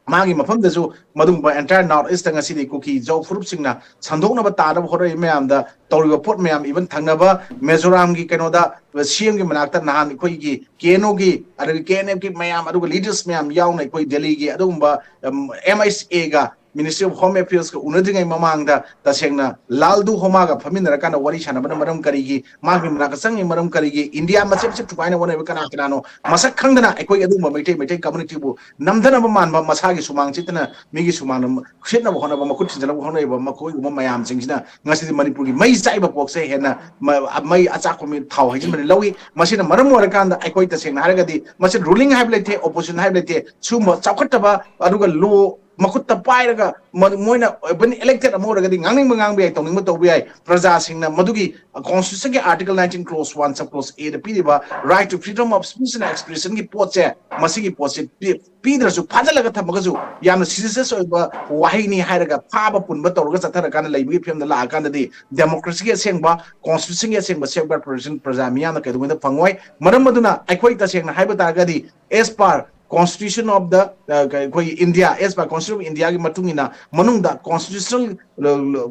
ꯃꯥꯒꯤ ꯃꯐꯝꯗꯁꯨ ꯃꯗꯨꯒꯨꯝꯕ entire North Eastꯇ ꯉꯁꯤꯗꯤ ꯀꯨꯀꯤ ꯖꯧ ꯐꯨꯔꯨꯞꯁꯤꯡꯅ ꯁꯟꯗꯣꯛꯅꯕ ꯇꯥꯅꯕ ꯍꯣꯠꯅꯔꯤꯕ ꯃꯌꯥꯝꯗ ꯇꯧꯔꯤꯕ ꯄꯣꯠ ꯃꯌꯥꯝ, even ꯊꯪꯅꯕ ꯃꯤꯖꯣꯔꯥꯝꯒꯤ ꯀꯩꯅꯣꯗ, CMꯒꯤ ꯃꯅꯥꯛꯇ ꯅꯍꯥꯟ ꯑꯩꯈꯣꯏꯒꯤ KNOꯒꯤ, ꯑꯗꯒꯤ KNFꯀꯤ ꯃꯌꯥꯝ, ꯑꯗꯨꯒ leaders ꯃꯌꯥꯝ ꯌꯥꯎꯅ ꯑꯩꯈꯣꯏ ꯗꯦꯜꯂꯤꯒꯤ ꯑꯗꯨꯒꯨꯝꯕ, ꯎꯝ, MISAꯒ Ministry of Home Affairsꯀ ꯎꯅꯗ꯭ꯔꯤꯉꯩ ꯃꯃꯥꯡꯗ ꯇꯁꯦꯡꯅ ꯂꯥꯜꯗꯨ ꯍꯣꯃꯥꯒ ꯐꯝꯃꯤꯟꯅꯔꯀꯥꯟꯗ ꯋꯥꯔꯤ ꯁꯥꯟꯅꯕꯅ ꯃꯔꯝ ꯀꯔꯤꯒꯤ, ꯃꯥꯒꯤ ꯃꯅꯥꯛꯇ ꯆꯪꯉꯤ ꯃꯔꯝ ꯀꯔꯤꯒꯤ, ꯏꯟꯗꯤꯌꯥ ꯃꯆꯦꯠ ꯃꯆꯦꯠ ꯊꯨꯒꯥꯏꯅ ꯍꯣꯠꯅꯔꯤꯕ ꯀꯅꯥ ꯀꯅꯥꯅꯣ ꯃꯁꯛ ꯈꯪꯗꯅ ꯑꯩꯈꯣꯏ ꯑꯗꯨꯒꯨꯝꯕ ꯃꯩꯇꯩ, ꯃꯩꯇꯩ communityꯕꯨ ꯅꯝꯊꯅꯕ ꯃꯥꯟꯕ, ꯃꯁꯥꯒꯤ ꯁꯨꯃꯥꯡ ꯁꯤꯠꯇꯅ ꯃꯤꯒꯤ ꯁꯨꯃꯥꯡꯗ ꯁꯤꯠꯅꯕ ꯍꯣꯠꯅꯕ, ꯃꯈꯨꯠ ꯊꯤꯟꯖꯤꯜꯂꯒ ꯍꯣꯠꯅꯔꯤꯕ ꯃꯈꯣꯏꯒꯨꯝꯕ ꯃꯌꯥꯝꯁꯤꯡꯁꯤꯅ ꯉꯁꯤꯗꯤ ꯃꯅꯤꯄꯨꯔꯒꯤ ꯃꯩ ꯆꯥꯛꯏꯕ ꯄꯣꯠꯁꯦ ꯍꯦꯟꯅ ꯃ-, ꯃꯩ ꯑꯆꯥꯛꯄ ꯃꯤ ꯊꯥꯎ ꯍꯩꯖꯤꯟꯕꯅ ꯂꯧꯏ꯫ ꯃꯁꯤꯅ ꯃꯔꯝ ꯑꯣꯏꯔꯀꯥꯟꯗ ꯑꯩꯈꯣꯏ ꯇꯁꯦꯡꯅ ꯍꯥꯏꯔꯒꯗꯤ ꯃꯁꯤ ruling ꯍꯥꯏꯕ ꯂꯩꯇꯦ, opposition ꯍꯥꯏꯕ ꯂꯩꯇꯦ, ꯁꯤꯒꯨꯝꯕ ꯆꯥꯎꯈꯠꯇꯕ ꯑꯗꯨꯒ low ꯃꯈꯨꯠꯇ ꯄꯥꯏꯔꯒ ꯃ- ꯃꯣꯏꯅ even elected ꯑꯃ ꯑꯣꯏꯔꯒꯗꯤ ꯉꯥꯡꯅꯤꯡꯕ ꯉꯥꯡꯕ ꯌꯥꯏ, ꯇꯧꯅꯤꯡꯕ ꯇꯧꯕ ꯌꯥꯏ꯫ ꯄ꯭ꯔꯖꯥꯁꯤꯡꯅ ꯃꯗꯨꯒꯤ constitution ꯒꯤ article nineteen clause one sub clause A ꯗ ꯄꯤꯔꯤꯕ right to freedom of speech and expression ꯒꯤ ꯄꯣꯠꯁꯦ, ꯃꯁꯤꯒꯤ ꯄꯣꯠꯁꯦ ꯄꯤ- ꯄꯤꯗ꯭ꯔꯁꯨ, ꯐꯥꯖꯤꯜꯂꯒ ꯊꯝꯃꯒꯁꯨ, ꯌꯥꯝꯅ ꯁꯤꯖꯁ ꯑꯣꯏꯕ ꯋꯥꯍꯩꯅꯤ ꯍꯥꯏꯔꯒ ꯐꯥꯕ ꯄꯨꯟꯕ ꯇꯧꯔꯒ ꯆꯠꯊꯔꯀꯥꯟꯗ ꯂꯩꯕꯒꯤ ꯐꯤꯕꯝꯗ ꯂꯥꯛꯑꯀꯥꯟꯗꯗꯤ democracy ꯒꯤ ꯑꯁꯦꯡꯕ, constitution ꯒꯤ ꯑꯁꯦꯡꯕ safeguard protection ꯄ꯭ꯔꯖꯥ ꯃꯤꯌꯥꯝꯅ ꯀꯩꯗꯧꯉꯩꯗ ꯐꯪꯉꯣꯏ꯫ ꯃꯔꯝ ꯑꯗꯨꯅ ꯑꯩꯈꯣꯏ ꯇꯁꯦꯡꯅ ꯍꯥꯏꯕ ꯇꯥꯔꯒꯗꯤ, as per constitution of the ꯑꯩꯈꯣꯏ India, as per constitution of India ꯒꯤ ꯃꯇꯨꯡ ꯏꯟꯅ, ꯃꯅꯨꯡꯗ constitutional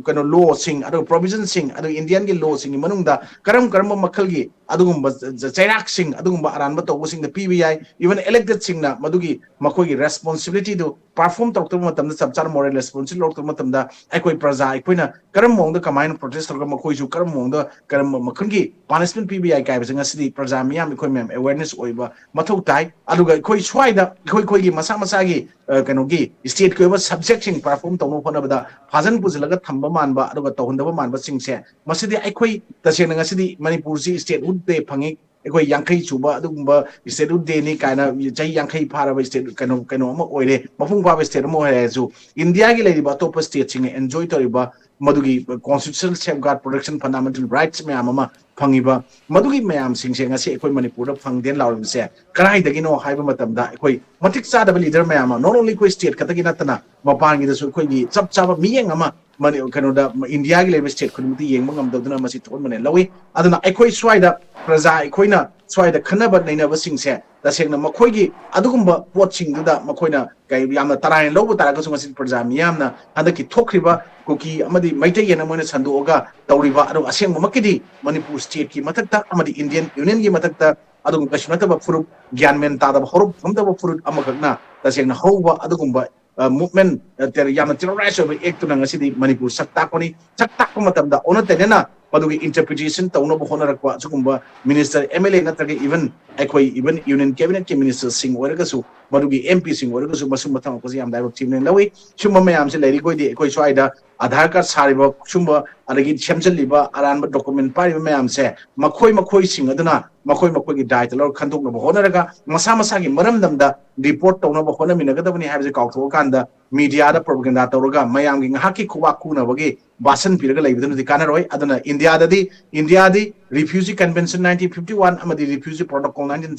ꯀꯩꯅꯣ law ꯁꯤꯡ, ꯑꯗꯨꯒ provision ꯁꯤꯡ, ꯑꯗꯨꯒ Indian ꯒꯤ law ꯁꯤꯡꯒꯤ ꯃꯅꯨꯡꯗ ꯀꯔꯝ ꯀꯔꯝꯕ ꯃꯈꯜꯒꯤ ꯑꯗꯨꯒꯨꯝꯕ ꯆ- ꯆ- ꯆꯩꯔꯥꯛꯁꯤꯡ, ꯑꯗꯨꯒꯨꯝꯕ ꯑꯔꯥꯟꯕ ꯇꯧꯕꯁꯤꯡꯗ ꯄꯤꯕ ꯌꯥꯏ꯫ Even elected ꯁꯤꯡꯅ ꯃꯗꯨꯒꯤ ꯃꯈꯣꯏꯒꯤ responsibility ꯗꯨ perform ꯇꯧꯔꯛꯇꯕ ꯃꯇꯝꯗ, ꯆꯞ ꯆꯥꯅ moral responsibility ꯂꯧꯔꯛꯇꯕ ꯃꯇꯝꯗ, ꯑꯩꯈꯣꯏ ꯄ꯭ꯔꯖꯥ ꯑꯩꯈꯣꯏꯅ ꯀꯔꯝꯕ ꯃꯑꯣꯡꯗ ꯀꯃꯥꯏꯅ protest ꯇꯧꯔꯒ ꯃꯈꯣꯏꯁꯨ ꯀꯔꯝꯕ ꯃꯑꯣꯡꯗ ꯀꯔꯝꯕ ꯃꯈꯜꯒꯤ punishment ꯄꯤꯕ ꯌꯥꯏ ꯀꯥꯏꯕꯁꯦ ꯉꯁꯤꯗꯤ ꯄ꯭ꯔꯖꯥ ꯃꯤꯌꯥꯝ ꯑꯩꯈꯣꯏ ꯃꯌꯥꯝ awareness ꯑꯣꯏꯕ ꯃꯊꯧ ꯇꯥꯏ꯫ ꯑꯗꯨꯒ ꯑꯩꯈꯣꯏ ꯁ꯭ꯋꯥꯏꯗ ꯑꯩꯈꯣꯏ ꯑꯩꯈꯣꯏꯒꯤ ꯃꯁꯥ ꯃꯁꯥꯒꯤ ꯑ, ꯀꯩꯅꯣꯒꯤ state ꯀꯤ ꯑꯣꯏꯕ subject ꯁꯤꯡ perform ꯇꯧꯅꯕ ꯍꯣꯠꯅꯕꯗ ꯐꯥꯖꯟ ꯄꯨꯁꯤꯜꯂꯒ ꯊꯝꯕ ꯃꯥꯟꯕ ꯑꯗꯨꯒ ꯇꯧꯍꯟꯗꯕ ꯃꯥꯟꯕꯁꯤꯡꯁꯦ, ꯃꯁꯤꯗꯤ ꯑꯩꯈꯣꯏ ꯇꯁꯦꯡꯅ ꯉꯁꯤꯗꯤ ꯃꯅꯤꯄꯨꯔꯁꯤ statehood ꯗꯦ ꯐꯪꯉꯤ, ꯑꯩꯈꯣꯏ ꯌꯥꯡꯈꯩ ꯁꯨꯕ ꯑꯗꯨꯒꯨꯝꯕ statehood ꯗꯦꯅꯤ ꯀꯥꯏꯅ, ꯆꯍꯤ ꯌꯥꯡꯈꯩ ꯐꯥꯔꯕ state ꯀꯩꯅꯣ ꯀꯩꯅꯣ ꯑꯃ ꯑꯣꯏꯔꯦ, ꯃꯄꯨꯡ ꯐꯥꯕ state ꯑꯃ ꯑꯣꯏꯔꯦ ꯍꯥꯏꯔꯁꯨ, India ꯒꯤ ꯂꯩꯔꯤꯕ ꯑꯇꯣꯞꯄ state ꯁꯤꯡꯅ enjoy ꯇꯧꯔꯤꯕ ꯃꯗꯨꯒꯤ constitutional safeguard protection fundamental rights ꯃꯌꯥꯝ ꯑꯃ ꯐꯪꯉꯤꯕ, ꯃꯗꯨꯒꯤ ꯃꯌꯥꯝꯁꯤꯡꯁꯦ ꯉꯁꯤ ꯑꯩꯈꯣꯏ ꯃꯅꯤꯄꯨꯔꯗ ꯐꯪꯗꯦꯅ ꯂꯥꯎꯔꯤꯕꯁꯦ ꯀꯗꯥꯏꯗꯒꯤꯅꯣ ꯍꯥꯏꯕ ꯃꯇꯝꯗ, ꯑꯩꯈꯣꯏ ꯃꯇꯤꯛ ꯆꯥꯗꯕ leader ꯃꯌꯥꯝ ꯑꯃ, not only ꯑꯩꯈꯣꯏ state ꯈꯛꯇꯒꯤ ꯅꯠꯇꯅ ꯃꯄꯥꯟꯒꯤꯗꯁꯨ ꯑꯩꯈꯣꯏꯒꯤ ꯆꯞ ꯆꯥꯕ ꯃꯤꯠꯌꯦꯡ ꯑꯃ ꯃꯅꯤ- ꯀꯩꯅꯣꯗ India ꯒꯤ ꯂꯩꯔꯤꯕ state ꯈꯨꯗꯤꯡꯃꯛꯇ ꯌꯦꯡꯕ ꯉꯝꯗꯕꯗꯨꯅ ꯃꯁꯤ ꯊꯣꯛꯍꯟꯕꯅꯦ ꯂꯧꯏ꯫ ꯑꯗꯨꯅ ꯑꯩꯈꯣꯏ ꯁ꯭ꯋꯥꯏꯗ ꯄ꯭ꯔꯖꯥ ꯑꯩꯈꯣꯏꯅ ꯁ꯭ꯋꯥꯏꯗ ꯈꯟꯅꯕ ꯅꯩꯅꯕꯁꯤꯡꯁꯦ ꯇꯁꯦꯡꯅ ꯃꯈꯣꯏꯒꯤ ꯑꯗꯨꯒꯨꯝꯕ ꯄꯣꯠꯁꯤꯡꯗꯨꯗ ꯃꯈꯣꯏꯅ ꯀꯩ ꯌꯥꯝꯅ ꯇꯔꯥꯏꯅ ꯂꯧꯕ ꯇꯥꯔꯒꯁꯨ, ꯉꯁꯤ ꯄ꯭ꯔꯖꯥ ꯃꯤꯌꯥꯝꯅ ꯍꯟꯗꯛꯀꯤ ꯊꯣꯛꯈ꯭ꯔꯤꯕ ꯀꯨꯀꯤ ꯑꯃꯗꯤ ꯃꯩꯇꯩ ꯍꯥꯏꯅ ꯃꯣꯏꯅ ꯁꯟꯗꯣꯛꯑꯒ ꯇꯧꯔꯤꯕ, ꯑꯗꯨꯒ ꯑꯁꯦꯡꯕꯃꯛꯀꯤꯗꯤ ꯃꯅꯤꯄꯨꯔ state ꯀꯤ ꯃꯊꯛꯇ ꯑꯃꯗꯤ Indian Union ꯒꯤ ꯃꯊꯛꯇ ꯑꯗꯨꯒꯨꯝꯕ ꯀꯩꯁꯨ ꯅꯠꯇꯕ ꯐꯨꯔꯨꯞ, ꯒ꯭ꯌꯥꯟ ꯃꯦꯟ ꯇꯥꯗꯕ ꯍꯧꯔꯛꯐꯝꯗꯕ ꯐꯨꯔꯨꯞ ꯑꯃꯈꯛꯅ ꯇꯁꯦꯡꯅ ꯍꯧꯕ ꯑꯗꯨꯒꯨꯝꯕ movement, ꯌꯥꯝꯅ terrorize ꯑꯣꯏꯕ act ꯇꯨꯅ ꯉꯁꯤꯗꯤ ꯃꯅꯤꯄꯨꯔ ꯁꯛ ꯇꯥꯛꯄꯅꯤ꯫ ꯁꯛ ꯇꯥꯛꯄ ꯃꯇꯝꯗ ꯑꯣꯟꯅ ꯇꯩꯅꯅ ꯃꯗꯨꯒꯤ interpretation ꯇꯧꯅꯕ ꯍꯣꯠꯅꯔꯛꯄ ꯑꯁꯤꯒꯨꯝꯕ minister, M L A ꯅꯠꯇ꯭ꯔꯒ even ꯑꯩꯈꯣꯏ even union cabinet ꯀꯤ minister ꯁꯤꯡ ꯑꯣꯏꯔꯒꯁꯨ, ꯃꯗꯨꯒꯤ M P ꯁꯤꯡ ꯑꯣꯏꯔꯒꯁꯨ, ꯃꯁꯤꯒꯨꯝꯕ ꯊꯝꯃꯛꯄꯁꯤ ꯌꯥꯝ ꯂꯥꯏꯕꯛ ꯊꯤꯕꯅꯦꯅ ꯂꯧꯏ꯫ ꯁꯨꯝꯕ ꯃꯌꯥꯝꯁꯦ ꯂꯩꯔꯤꯈꯣꯏꯗꯤ ꯑꯩꯈꯣꯏ ꯁ꯭ꯋꯥꯏꯗ Aadhaar card ꯁꯥꯔꯤꯕ ꯁꯨꯝꯕ, ꯑꯗꯒꯤ ꯁꯦꯝꯖꯤꯜꯂꯤꯕ ꯑꯔꯥꯟꯕ document ꯄꯥꯏꯔꯤꯕ ꯃꯌꯥꯝꯁꯦ ꯃꯈꯣꯏ ꯃꯈꯣꯏꯁꯤꯡ ꯑꯗꯨꯅ ꯃꯈꯣꯏ ꯃꯈꯣꯏꯒꯤ ꯗꯥꯏꯇ ꯂꯧꯔ ꯈꯟꯗꯣꯛꯅꯕ ꯍꯣꯠꯅꯔꯒ ꯃꯁꯥ ꯃꯁꯥꯒꯤ ꯃꯔꯝꯗꯝꯗ report ꯇꯧꯅꯕ ꯍꯣꯠꯅꯃꯤꯟꯅꯒꯗꯕꯅꯤ ꯍꯥꯏꯕꯁꯦ ꯀꯥꯎꯊꯣꯛꯑꯀꯥꯟꯗ media ꯗ propaganda ꯇꯧꯔꯒ ꯃꯌꯥꯝꯒꯤ ꯉꯥꯏꯍꯥꯛꯀꯤ ꯈꯨꯕꯥꯛ ꯈꯨꯅꯕꯒꯤ ꯚꯥꯁꯟ ꯄꯤꯔꯒ ꯂꯩꯕꯗꯨꯅꯗꯤ ꯀꯥꯟꯅꯔꯣꯏ꯫ ꯑꯗꯨꯅ ꯏꯟꯗꯤꯌꯥꯗꯗꯤ, ꯏꯟꯗꯤꯌꯥꯗꯤ Refugee Convention nineteen fifty one ꯑꯃꯗꯤ Refugee Protocol nineteen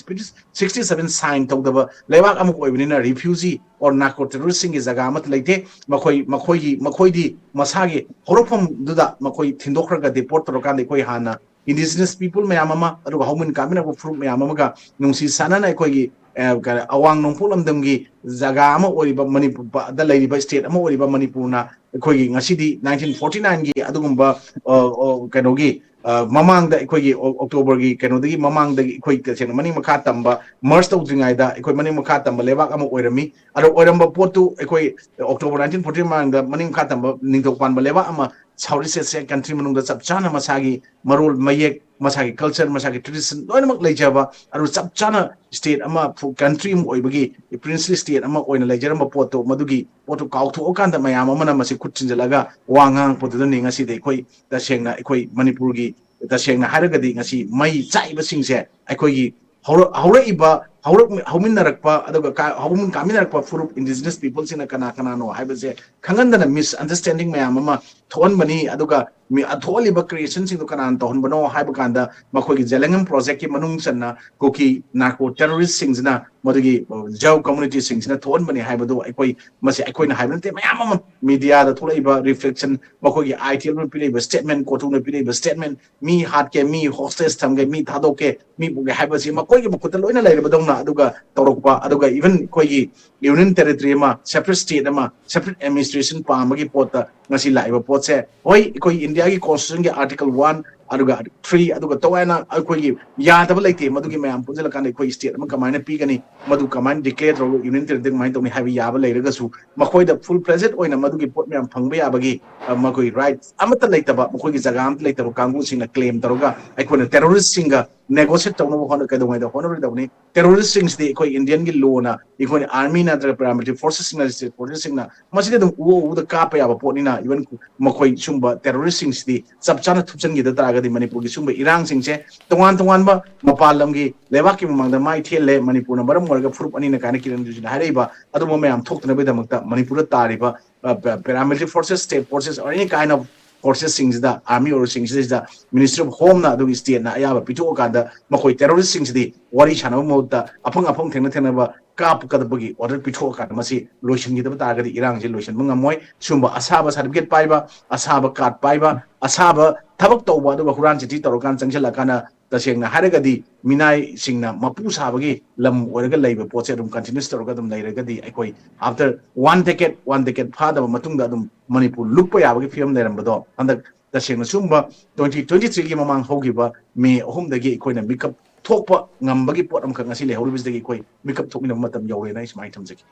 sixty seven sign ꯇꯧꯗꯕ ꯂꯩꯕꯥꯛ ꯑꯃ ꯑꯣꯏꯕꯅꯤꯅ refugee or narco terrorist ꯁꯤꯡꯒꯤ ꯖꯒꯥ ꯑꯃꯠꯇ ꯂꯩꯇꯦ꯫ ꯃꯈꯣꯏ, ꯃꯈꯣꯏꯒꯤ, ꯃꯈꯣꯏꯗꯤ ꯃꯁꯥꯒꯤ ꯍꯧꯔꯛꯐꯝꯗꯨꯗ ꯃꯈꯣꯏ ꯊꯤꯟꯗꯣꯛꯈ꯭ꯔꯒ deport ꯇꯧꯔꯀꯥꯟꯗ ꯑꯩꯈꯣꯏ ꯍꯥꯟꯅ indigenous people ꯃꯌꯥꯝ ꯑꯃ, ꯑꯗꯨꯒ ꯍꯧꯃꯤꯟ ꯀꯥꯃꯤꯟꯅꯕ ꯐꯨꯔꯨꯞ ꯃꯌꯥꯝ ꯑꯃꯒ ꯅꯨꯡꯁꯤ ꯆꯥꯟꯅꯅ ꯑꯩꯈꯣꯏꯒꯤ, ꯑ, ꯀ-, ꯑꯋꯥꯡ ꯅꯣꯡꯄꯣꯛ ꯂꯝꯗꯝꯒꯤ ꯖꯒꯥ ꯑꯃ ꯑꯣꯏꯔꯤꯕ ꯃꯅꯤꯄꯨꯔꯗ ꯂꯩꯔꯤꯕ state ꯑꯃ ꯑꯣꯏꯔꯤꯕ ꯃꯅꯤꯄꯨꯔꯅ ꯑꯩꯈꯣꯏꯒꯤ ꯉꯁꯤꯗꯤ nineteen forty nine ꯒꯤ ꯑꯗꯨꯒꯨꯝꯕ, ꯑ, ꯑ, ꯀꯩꯅꯣꯒꯤ, ꯑ, ꯃꯃꯥꯡꯗ ꯑꯩꯈꯣꯏꯒꯤ ꯑꯣ-, October ꯒꯤ ꯀꯩꯅꯣꯗꯒꯤ ꯃꯃꯥꯡꯗꯒꯤ ꯑꯩꯈꯣꯏ ꯇꯁꯦꯡꯅ ꯃꯅꯤꯡ ꯃꯈꯥ ꯇꯝꯕ, merge ꯇꯧꯗ꯭ꯔꯤꯉꯩꯗ ꯑꯩꯈꯣꯏ ꯃꯅꯤꯡ ꯃꯈꯥ ꯇꯝꯕ ꯂꯩꯕꯥꯛ ꯑꯃ ꯑꯣꯏꯔꯝꯃꯤ꯫ ꯑꯗꯣ ꯑꯣꯏꯔꯝꯕ ꯄꯣꯠꯇꯨ ꯑꯩꯈꯣꯏ October nineteen forty ꯃꯃꯥꯡꯗ ꯃꯅꯤꯡ ꯃꯈꯥ ꯇꯝꯕ ꯅꯤꯡꯊꯧ ꯄꯥꯟꯕ ꯂꯩꯕꯥꯛ ꯑꯃ South East Asian country ꯃꯅꯨꯡꯗ ꯆꯞ ꯆꯥꯅ ꯃꯁꯥꯒꯤ ꯃꯔꯣꯜ ꯃꯌꯦꯛ, ꯃꯁꯥꯒꯤ culture, ꯃꯁꯥꯒꯤ tradition ꯂꯣꯏꯅꯃꯛ ꯂꯩꯖꯕ, ꯑꯗꯨ ꯆꯞ ꯆꯥꯅ state ꯑꯃ, ꯐꯨ-, country ꯑꯃ ꯑꯣꯏꯕꯒꯤ princely state ꯑꯃ ꯑꯣꯏꯅ ꯂꯩꯖꯔꯝꯕ ꯄꯣꯠꯇꯣ, ꯃꯗꯨꯒꯤ ꯄꯣꯠꯇꯨ ꯀꯥꯎꯊꯣꯛꯑꯀꯥꯟꯗ ꯃꯌꯥꯝ ꯑꯃꯅ ꯃꯁꯤ ꯈꯨꯠ ꯆꯤꯟꯖꯜꯂꯒ ꯋꯥ ꯉꯥꯡꯉꯛꯄꯗꯨꯗꯅꯤ ꯉꯁꯤꯗꯤ ꯑꯩꯈꯣꯏ ꯇꯁꯦꯡꯅ ꯑꯩꯈꯣꯏ ꯃꯅꯤꯄꯨꯔꯒꯤ, ꯇꯁꯦꯡꯅ ꯍꯥꯏꯔꯒꯗꯤ ꯉꯁꯤ ꯃꯩ ꯆꯥꯛꯏꯕꯁꯤꯡꯁꯦ ꯑꯩꯈꯣꯏꯒꯤ ꯍꯧꯔꯛ-, ꯍꯧꯔꯛꯏꯕ, ꯍꯧꯔꯛ-, ꯍꯧꯃꯤꯟꯅꯔꯛꯄ, ꯑꯗꯨꯒ ꯀꯥ-, ꯍꯧꯃꯤꯟ ꯀꯥꯃꯤꯟꯅꯔꯛꯄ ꯐꯨꯔꯨꯞ indigenous people ꯁꯤꯡꯅ ꯀꯅꯥ ꯀꯅꯥꯅꯣ ꯍꯥꯏꯕꯁꯦ ꯈꯪꯍꯟꯗꯅ misunderstanding ꯃꯌꯥꯝ ꯑꯃ ꯊꯣꯛꯍꯟꯕꯅꯤ꯫ ꯑꯗꯨꯒ ꯃꯤ-, ꯊꯣꯛꯍꯜꯂꯤꯕ creation ꯁꯤꯡꯗꯣ ꯀꯅꯥꯅ ꯇꯧꯍꯟꯕꯅꯣ ꯍꯥꯏꯕ ꯀꯥꯟꯗ ꯃꯈꯣꯏꯒꯤ Jhelangam project ꯀꯤ ꯃꯅꯨꯡ ꯆꯟꯅ ꯀꯨꯀꯤ narco terrorist ꯁꯤꯡꯁꯤꯅ, ꯃꯗꯨꯒꯤ, ꯑ, Jhao community ꯁꯤꯡꯁꯤꯅ ꯊꯣꯛꯍꯟꯕꯅꯤ ꯍꯥꯏꯕꯗꯨ ꯑꯩꯈꯣꯏ, ꯃꯁꯤ ꯑꯩꯈꯣꯏꯅ ꯍꯥꯏꯕ ꯅꯠꯇꯦ, ꯃꯌꯥꯝ ꯑꯃ media ꯗ ꯊꯣꯛꯂꯛꯏꯕ reflection, ꯃꯈꯣꯏꯒꯤ I T L ꯅ ꯄꯤꯔꯛꯏꯕ statement, COTU ꯅ ꯄꯤꯔꯛꯏꯕ statement, ꯃꯤ ꯍꯥꯠꯀꯦ, ꯃꯤ hostage ꯊꯝꯒꯦ, ꯃꯤ ꯊꯥꯗꯣꯛꯀꯦ, ꯃꯤ ꯄꯨꯒꯦ ꯍꯥꯏꯕꯁꯤ ꯃꯈꯣꯏꯒꯤ ꯃꯈꯨꯠꯇ ꯂꯣꯏꯅ ꯂꯩꯔꯕꯗꯧꯅ, ꯑꯗꯨꯒ ꯇꯧꯔꯛꯄ, ꯑꯗꯨꯒ even ꯑꯩꯈꯣꯏꯒꯤ union territory ꯑꯃ, separate state ꯑꯃ, separate administration ꯄꯥꯝꯕꯒꯤ ꯄꯣꯠꯇ ꯉꯁꯤ ꯂꯥꯛꯏꯕ ꯄꯣꯠꯁꯦ, ꯍꯣꯏ, ꯑꯩꯈꯣꯏ ꯏꯟꯗꯤꯌꯥꯒꯤ constitution ꯒꯤ article one, ꯑꯗꯨꯒ ꯊ꯭ꯔꯤ, ꯑꯗꯨꯒ ꯇꯣꯉꯥꯟꯅ ꯑꯩꯈꯣꯏꯒꯤ ꯌꯥꯗꯕ ꯂꯩꯇꯦ꯫ ꯃꯗꯨꯒꯤ ꯃꯌꯥꯝ ꯄꯨꯟꯁꯤꯜꯂꯀꯥꯟꯗ ꯑꯩꯈꯣꯏ ꯁ꯭ꯇꯦꯠ ꯑꯃ ꯀꯃꯥꯏꯅ ꯄꯤꯒꯅꯤ, ꯃꯗꯨ ꯀꯃꯥꯏꯅ ꯗꯤꯀ꯭ꯂꯦꯌꯔ ꯇꯧꯔꯒ ꯌꯨꯅꯤꯌꯟ ꯇꯦꯔꯤꯇꯣꯔꯤ ꯀꯃꯥꯏꯅ ꯇꯧꯅꯤ ꯍꯥꯏꯕ ꯌꯥꯕ ꯂꯩꯔꯒꯁꯨ, ꯃꯈꯣꯏꯗ ꯐꯨꯜ ꯐ꯭ꯂꯦꯖꯦꯠ ꯑꯣꯏꯅ ꯃꯗꯨꯒꯤ ꯄꯣꯠ ꯃꯌꯥꯝ ꯐꯪꯕ ꯌꯥꯕꯒꯤ, ꯑ, ꯃꯈꯣꯏ ꯔꯥꯏꯠ ꯑꯃꯠꯇ ꯂꯩꯇꯕ, ꯃꯈꯣꯏꯒꯤ ꯖꯒꯥ ꯑꯃꯠꯇ ꯂꯩꯇꯕ ꯀꯥꯡꯕꯨꯁꯤꯡꯅ ꯀ꯭ꯂꯦꯝ ꯇꯧꯔꯒ ꯑꯩꯈꯣꯏꯅ ꯇꯦꯔꯣꯔꯤꯁꯁꯤꯡꯒ ꯅꯦꯒꯣꯁꯤꯌꯦꯠ ꯇꯧꯅꯕ ꯍꯣꯠꯅ ꯀꯩꯗꯧꯉꯩꯗ ꯍꯣꯠꯅꯔꯣꯏꯗꯕꯅꯤ꯫ ꯇꯦꯔꯣꯔꯤꯁꯁꯤꯡꯁꯤꯗꯤ ꯑꯩꯈꯣꯏ ꯏꯟꯗꯤꯌꯟꯒꯤ ꯂꯣꯅ, ꯑꯩꯈꯣꯏꯅ ꯑꯥꯔꯃꯤ ꯅꯠꯇ꯭ꯔꯒ ꯄꯦꯔꯥꯃꯤꯂꯤꯇꯔꯤ ꯐꯣꯔꯁꯦꯁꯁꯤꯡꯅ, ꯁ꯭ꯇꯦꯠ ꯐꯣꯔꯁꯦꯁꯁꯤꯡꯅ ꯃꯁꯤꯗꯤ ꯑꯗꯨꯝ ꯎꯕ ꯎꯕꯗ ꯀꯥꯞꯄ ꯌꯥꯕ ꯄꯣꯠꯅꯤꯅ, ꯏꯚꯟ ꯃꯈꯣꯏ ꯁꯨꯝꯕ ꯇꯦꯔꯣꯔꯤꯁꯁꯤꯡꯁꯤꯗꯤ ꯆꯞ ꯆꯥꯅ ꯊꯨꯞꯆꯟꯈꯤꯗ ꯇꯥꯔꯒꯗꯤ ꯃꯅꯤꯄꯨꯔꯒꯤ ꯁꯨꯝꯕ ꯏꯔꯥꯡꯁꯤꯡꯁꯦ ꯇꯣꯉꯥꯟ ꯇꯣꯉꯥꯟꯕ ꯃꯄꯥꯟ ꯂꯝꯒꯤ ꯂꯩꯕꯥꯛꯀꯤ ꯃꯃꯥꯡꯗ ꯃꯥꯏ ꯊꯦꯜꯂꯦ, ꯃꯅꯤꯄꯨꯔꯅ ꯃꯔꯝ ꯑꯣꯏꯔꯒ ꯐꯨꯔꯨꯞ ꯑꯅꯤꯅ ꯀꯥꯏꯅ ꯀꯤꯔꯟ ꯔꯤꯖꯤꯖꯨꯅ ꯍꯥꯏꯔꯛꯏꯕ ꯑꯗꯨꯝꯕ ꯃꯌꯥꯝ ꯊꯣꯛꯇꯅꯕꯒꯤꯗꯃꯛꯇ ꯃꯅꯤꯄꯨꯔꯗ ꯇꯥꯔꯤꯕ, ꯑ, ꯄꯦ-, paramilitary forces, state forces, or any kind of ꯐꯣꯔꯁꯦꯁꯁꯤꯡꯁꯤꯗ, ꯑꯥꯔꯃꯤ ꯑꯣꯏꯔꯣꯁꯤꯡꯁꯤꯗ ꯃꯤꯅꯤꯁꯇ꯭ꯔꯤ ꯑꯣꯐ ꯍꯣꯝꯅ ꯑꯗꯨꯒꯤ ꯁ꯭ꯇꯦꯠꯅ ꯑꯌꯥꯕ ꯄꯤꯊꯣꯛꯑꯀꯥꯟꯗ ꯃꯈꯣꯏ ꯇꯦꯔꯣꯔꯤꯁꯁꯤꯡꯁꯤꯗꯤ ꯋꯥꯔꯤ ꯁꯥꯟꯅꯕ ꯃꯍꯨꯠꯇ ꯑꯐꯪ ꯑꯐꯪ ꯊꯦꯡꯅ ꯊꯦꯡꯅꯕ ꯀꯥꯞꯀꯗꯕꯒꯤ ꯑꯣꯔꯗꯔ ꯄꯤꯊꯣꯛꯑꯀꯥꯟꯗ ꯃꯁꯤ ꯂꯣꯏꯁꯤꯟꯈꯤꯗꯕ ꯇꯥꯔꯒꯗꯤ ꯏꯔꯥꯡꯁꯤ ꯂꯣꯏꯁꯤꯟꯕ ꯉꯝꯃꯣꯏ꯫ ꯁꯤꯒꯨꯝꯕ ꯑꯁꯥꯕ ꯁꯥꯔꯇꯤꯐꯤꯀꯦꯠ ꯄꯥꯏꯕ, ꯑꯁꯥꯕ ꯀꯥꯔꯗ ꯄꯥꯏꯕ, ꯑꯁꯥꯕ ꯊꯕꯛ ꯇꯧꯕ, ꯑꯗꯨꯒ ꯍꯨꯔꯥꯟ ꯆꯤꯊꯤ ꯇꯧꯔꯀꯥꯟꯗ ꯆꯪꯁꯤꯜꯂꯛꯀꯥꯟꯗ ꯇꯁꯦꯡꯅ ꯍꯥꯏꯔꯒꯗꯤ ꯃꯤꯅꯥꯏꯁꯤꯡꯅ ꯃꯄꯨ ꯁꯥꯕꯒꯤ ꯂꯝ ꯑꯣꯏꯔꯒ ꯂꯩꯕ ꯄꯣꯠꯁꯦ ꯑꯗꯨꯝ ꯀꯟꯇꯤꯅ꯭ꯌꯨꯁ ꯇꯧꯔꯒ ꯑꯗꯨꯝ ꯂꯩꯔꯒꯗꯤ ꯑꯩꯈꯣꯏ ꯑꯥꯐꯇꯔ ꯋꯥꯟ ꯗꯦꯀꯦꯠ, ꯋꯥꯟ ꯗꯦꯀꯦꯠ ꯐꯥꯗꯕ ꯃꯇꯨꯡꯗ ꯑꯗꯨꯝ ꯃꯅꯤꯄꯨꯔ ꯂꯨꯞꯄ ꯌꯥꯕꯒꯤ ꯐꯤꯕꯝ ꯂꯩꯔꯝꯕꯗꯣ ꯍꯟꯗꯛ ꯇꯁꯦꯡꯅ ꯁꯤꯒꯨꯝꯕ ꯇ꯭ꯋꯦꯟꯇꯤ ꯇ꯭ꯋꯦꯟꯇꯤ ꯊ꯭ꯔꯤꯒꯤ ꯃꯃꯥꯡ ꯍꯧꯈꯤꯕ ꯃꯦ ꯑꯍꯨꯝꯗꯒꯤ ꯑꯩꯈꯣꯏꯅ ꯃꯤꯀꯞ ꯊꯣꯛꯄ ꯉꯝꯕꯒꯤ ꯄꯣꯠ ꯑꯃꯈꯛ ꯉꯁꯤ ꯂꯩꯍꯧꯔꯤꯕꯁꯤꯗꯒꯤ ꯑꯩꯈꯣꯏ ꯃꯤꯀꯞ ꯊꯣꯛꯃꯤꯟꯅꯕ ꯃꯇꯝ ꯌꯧꯔꯦꯅ ꯑꯩ ꯁꯨꯃꯥꯏꯅ ꯊꯝꯖꯒꯦ꯫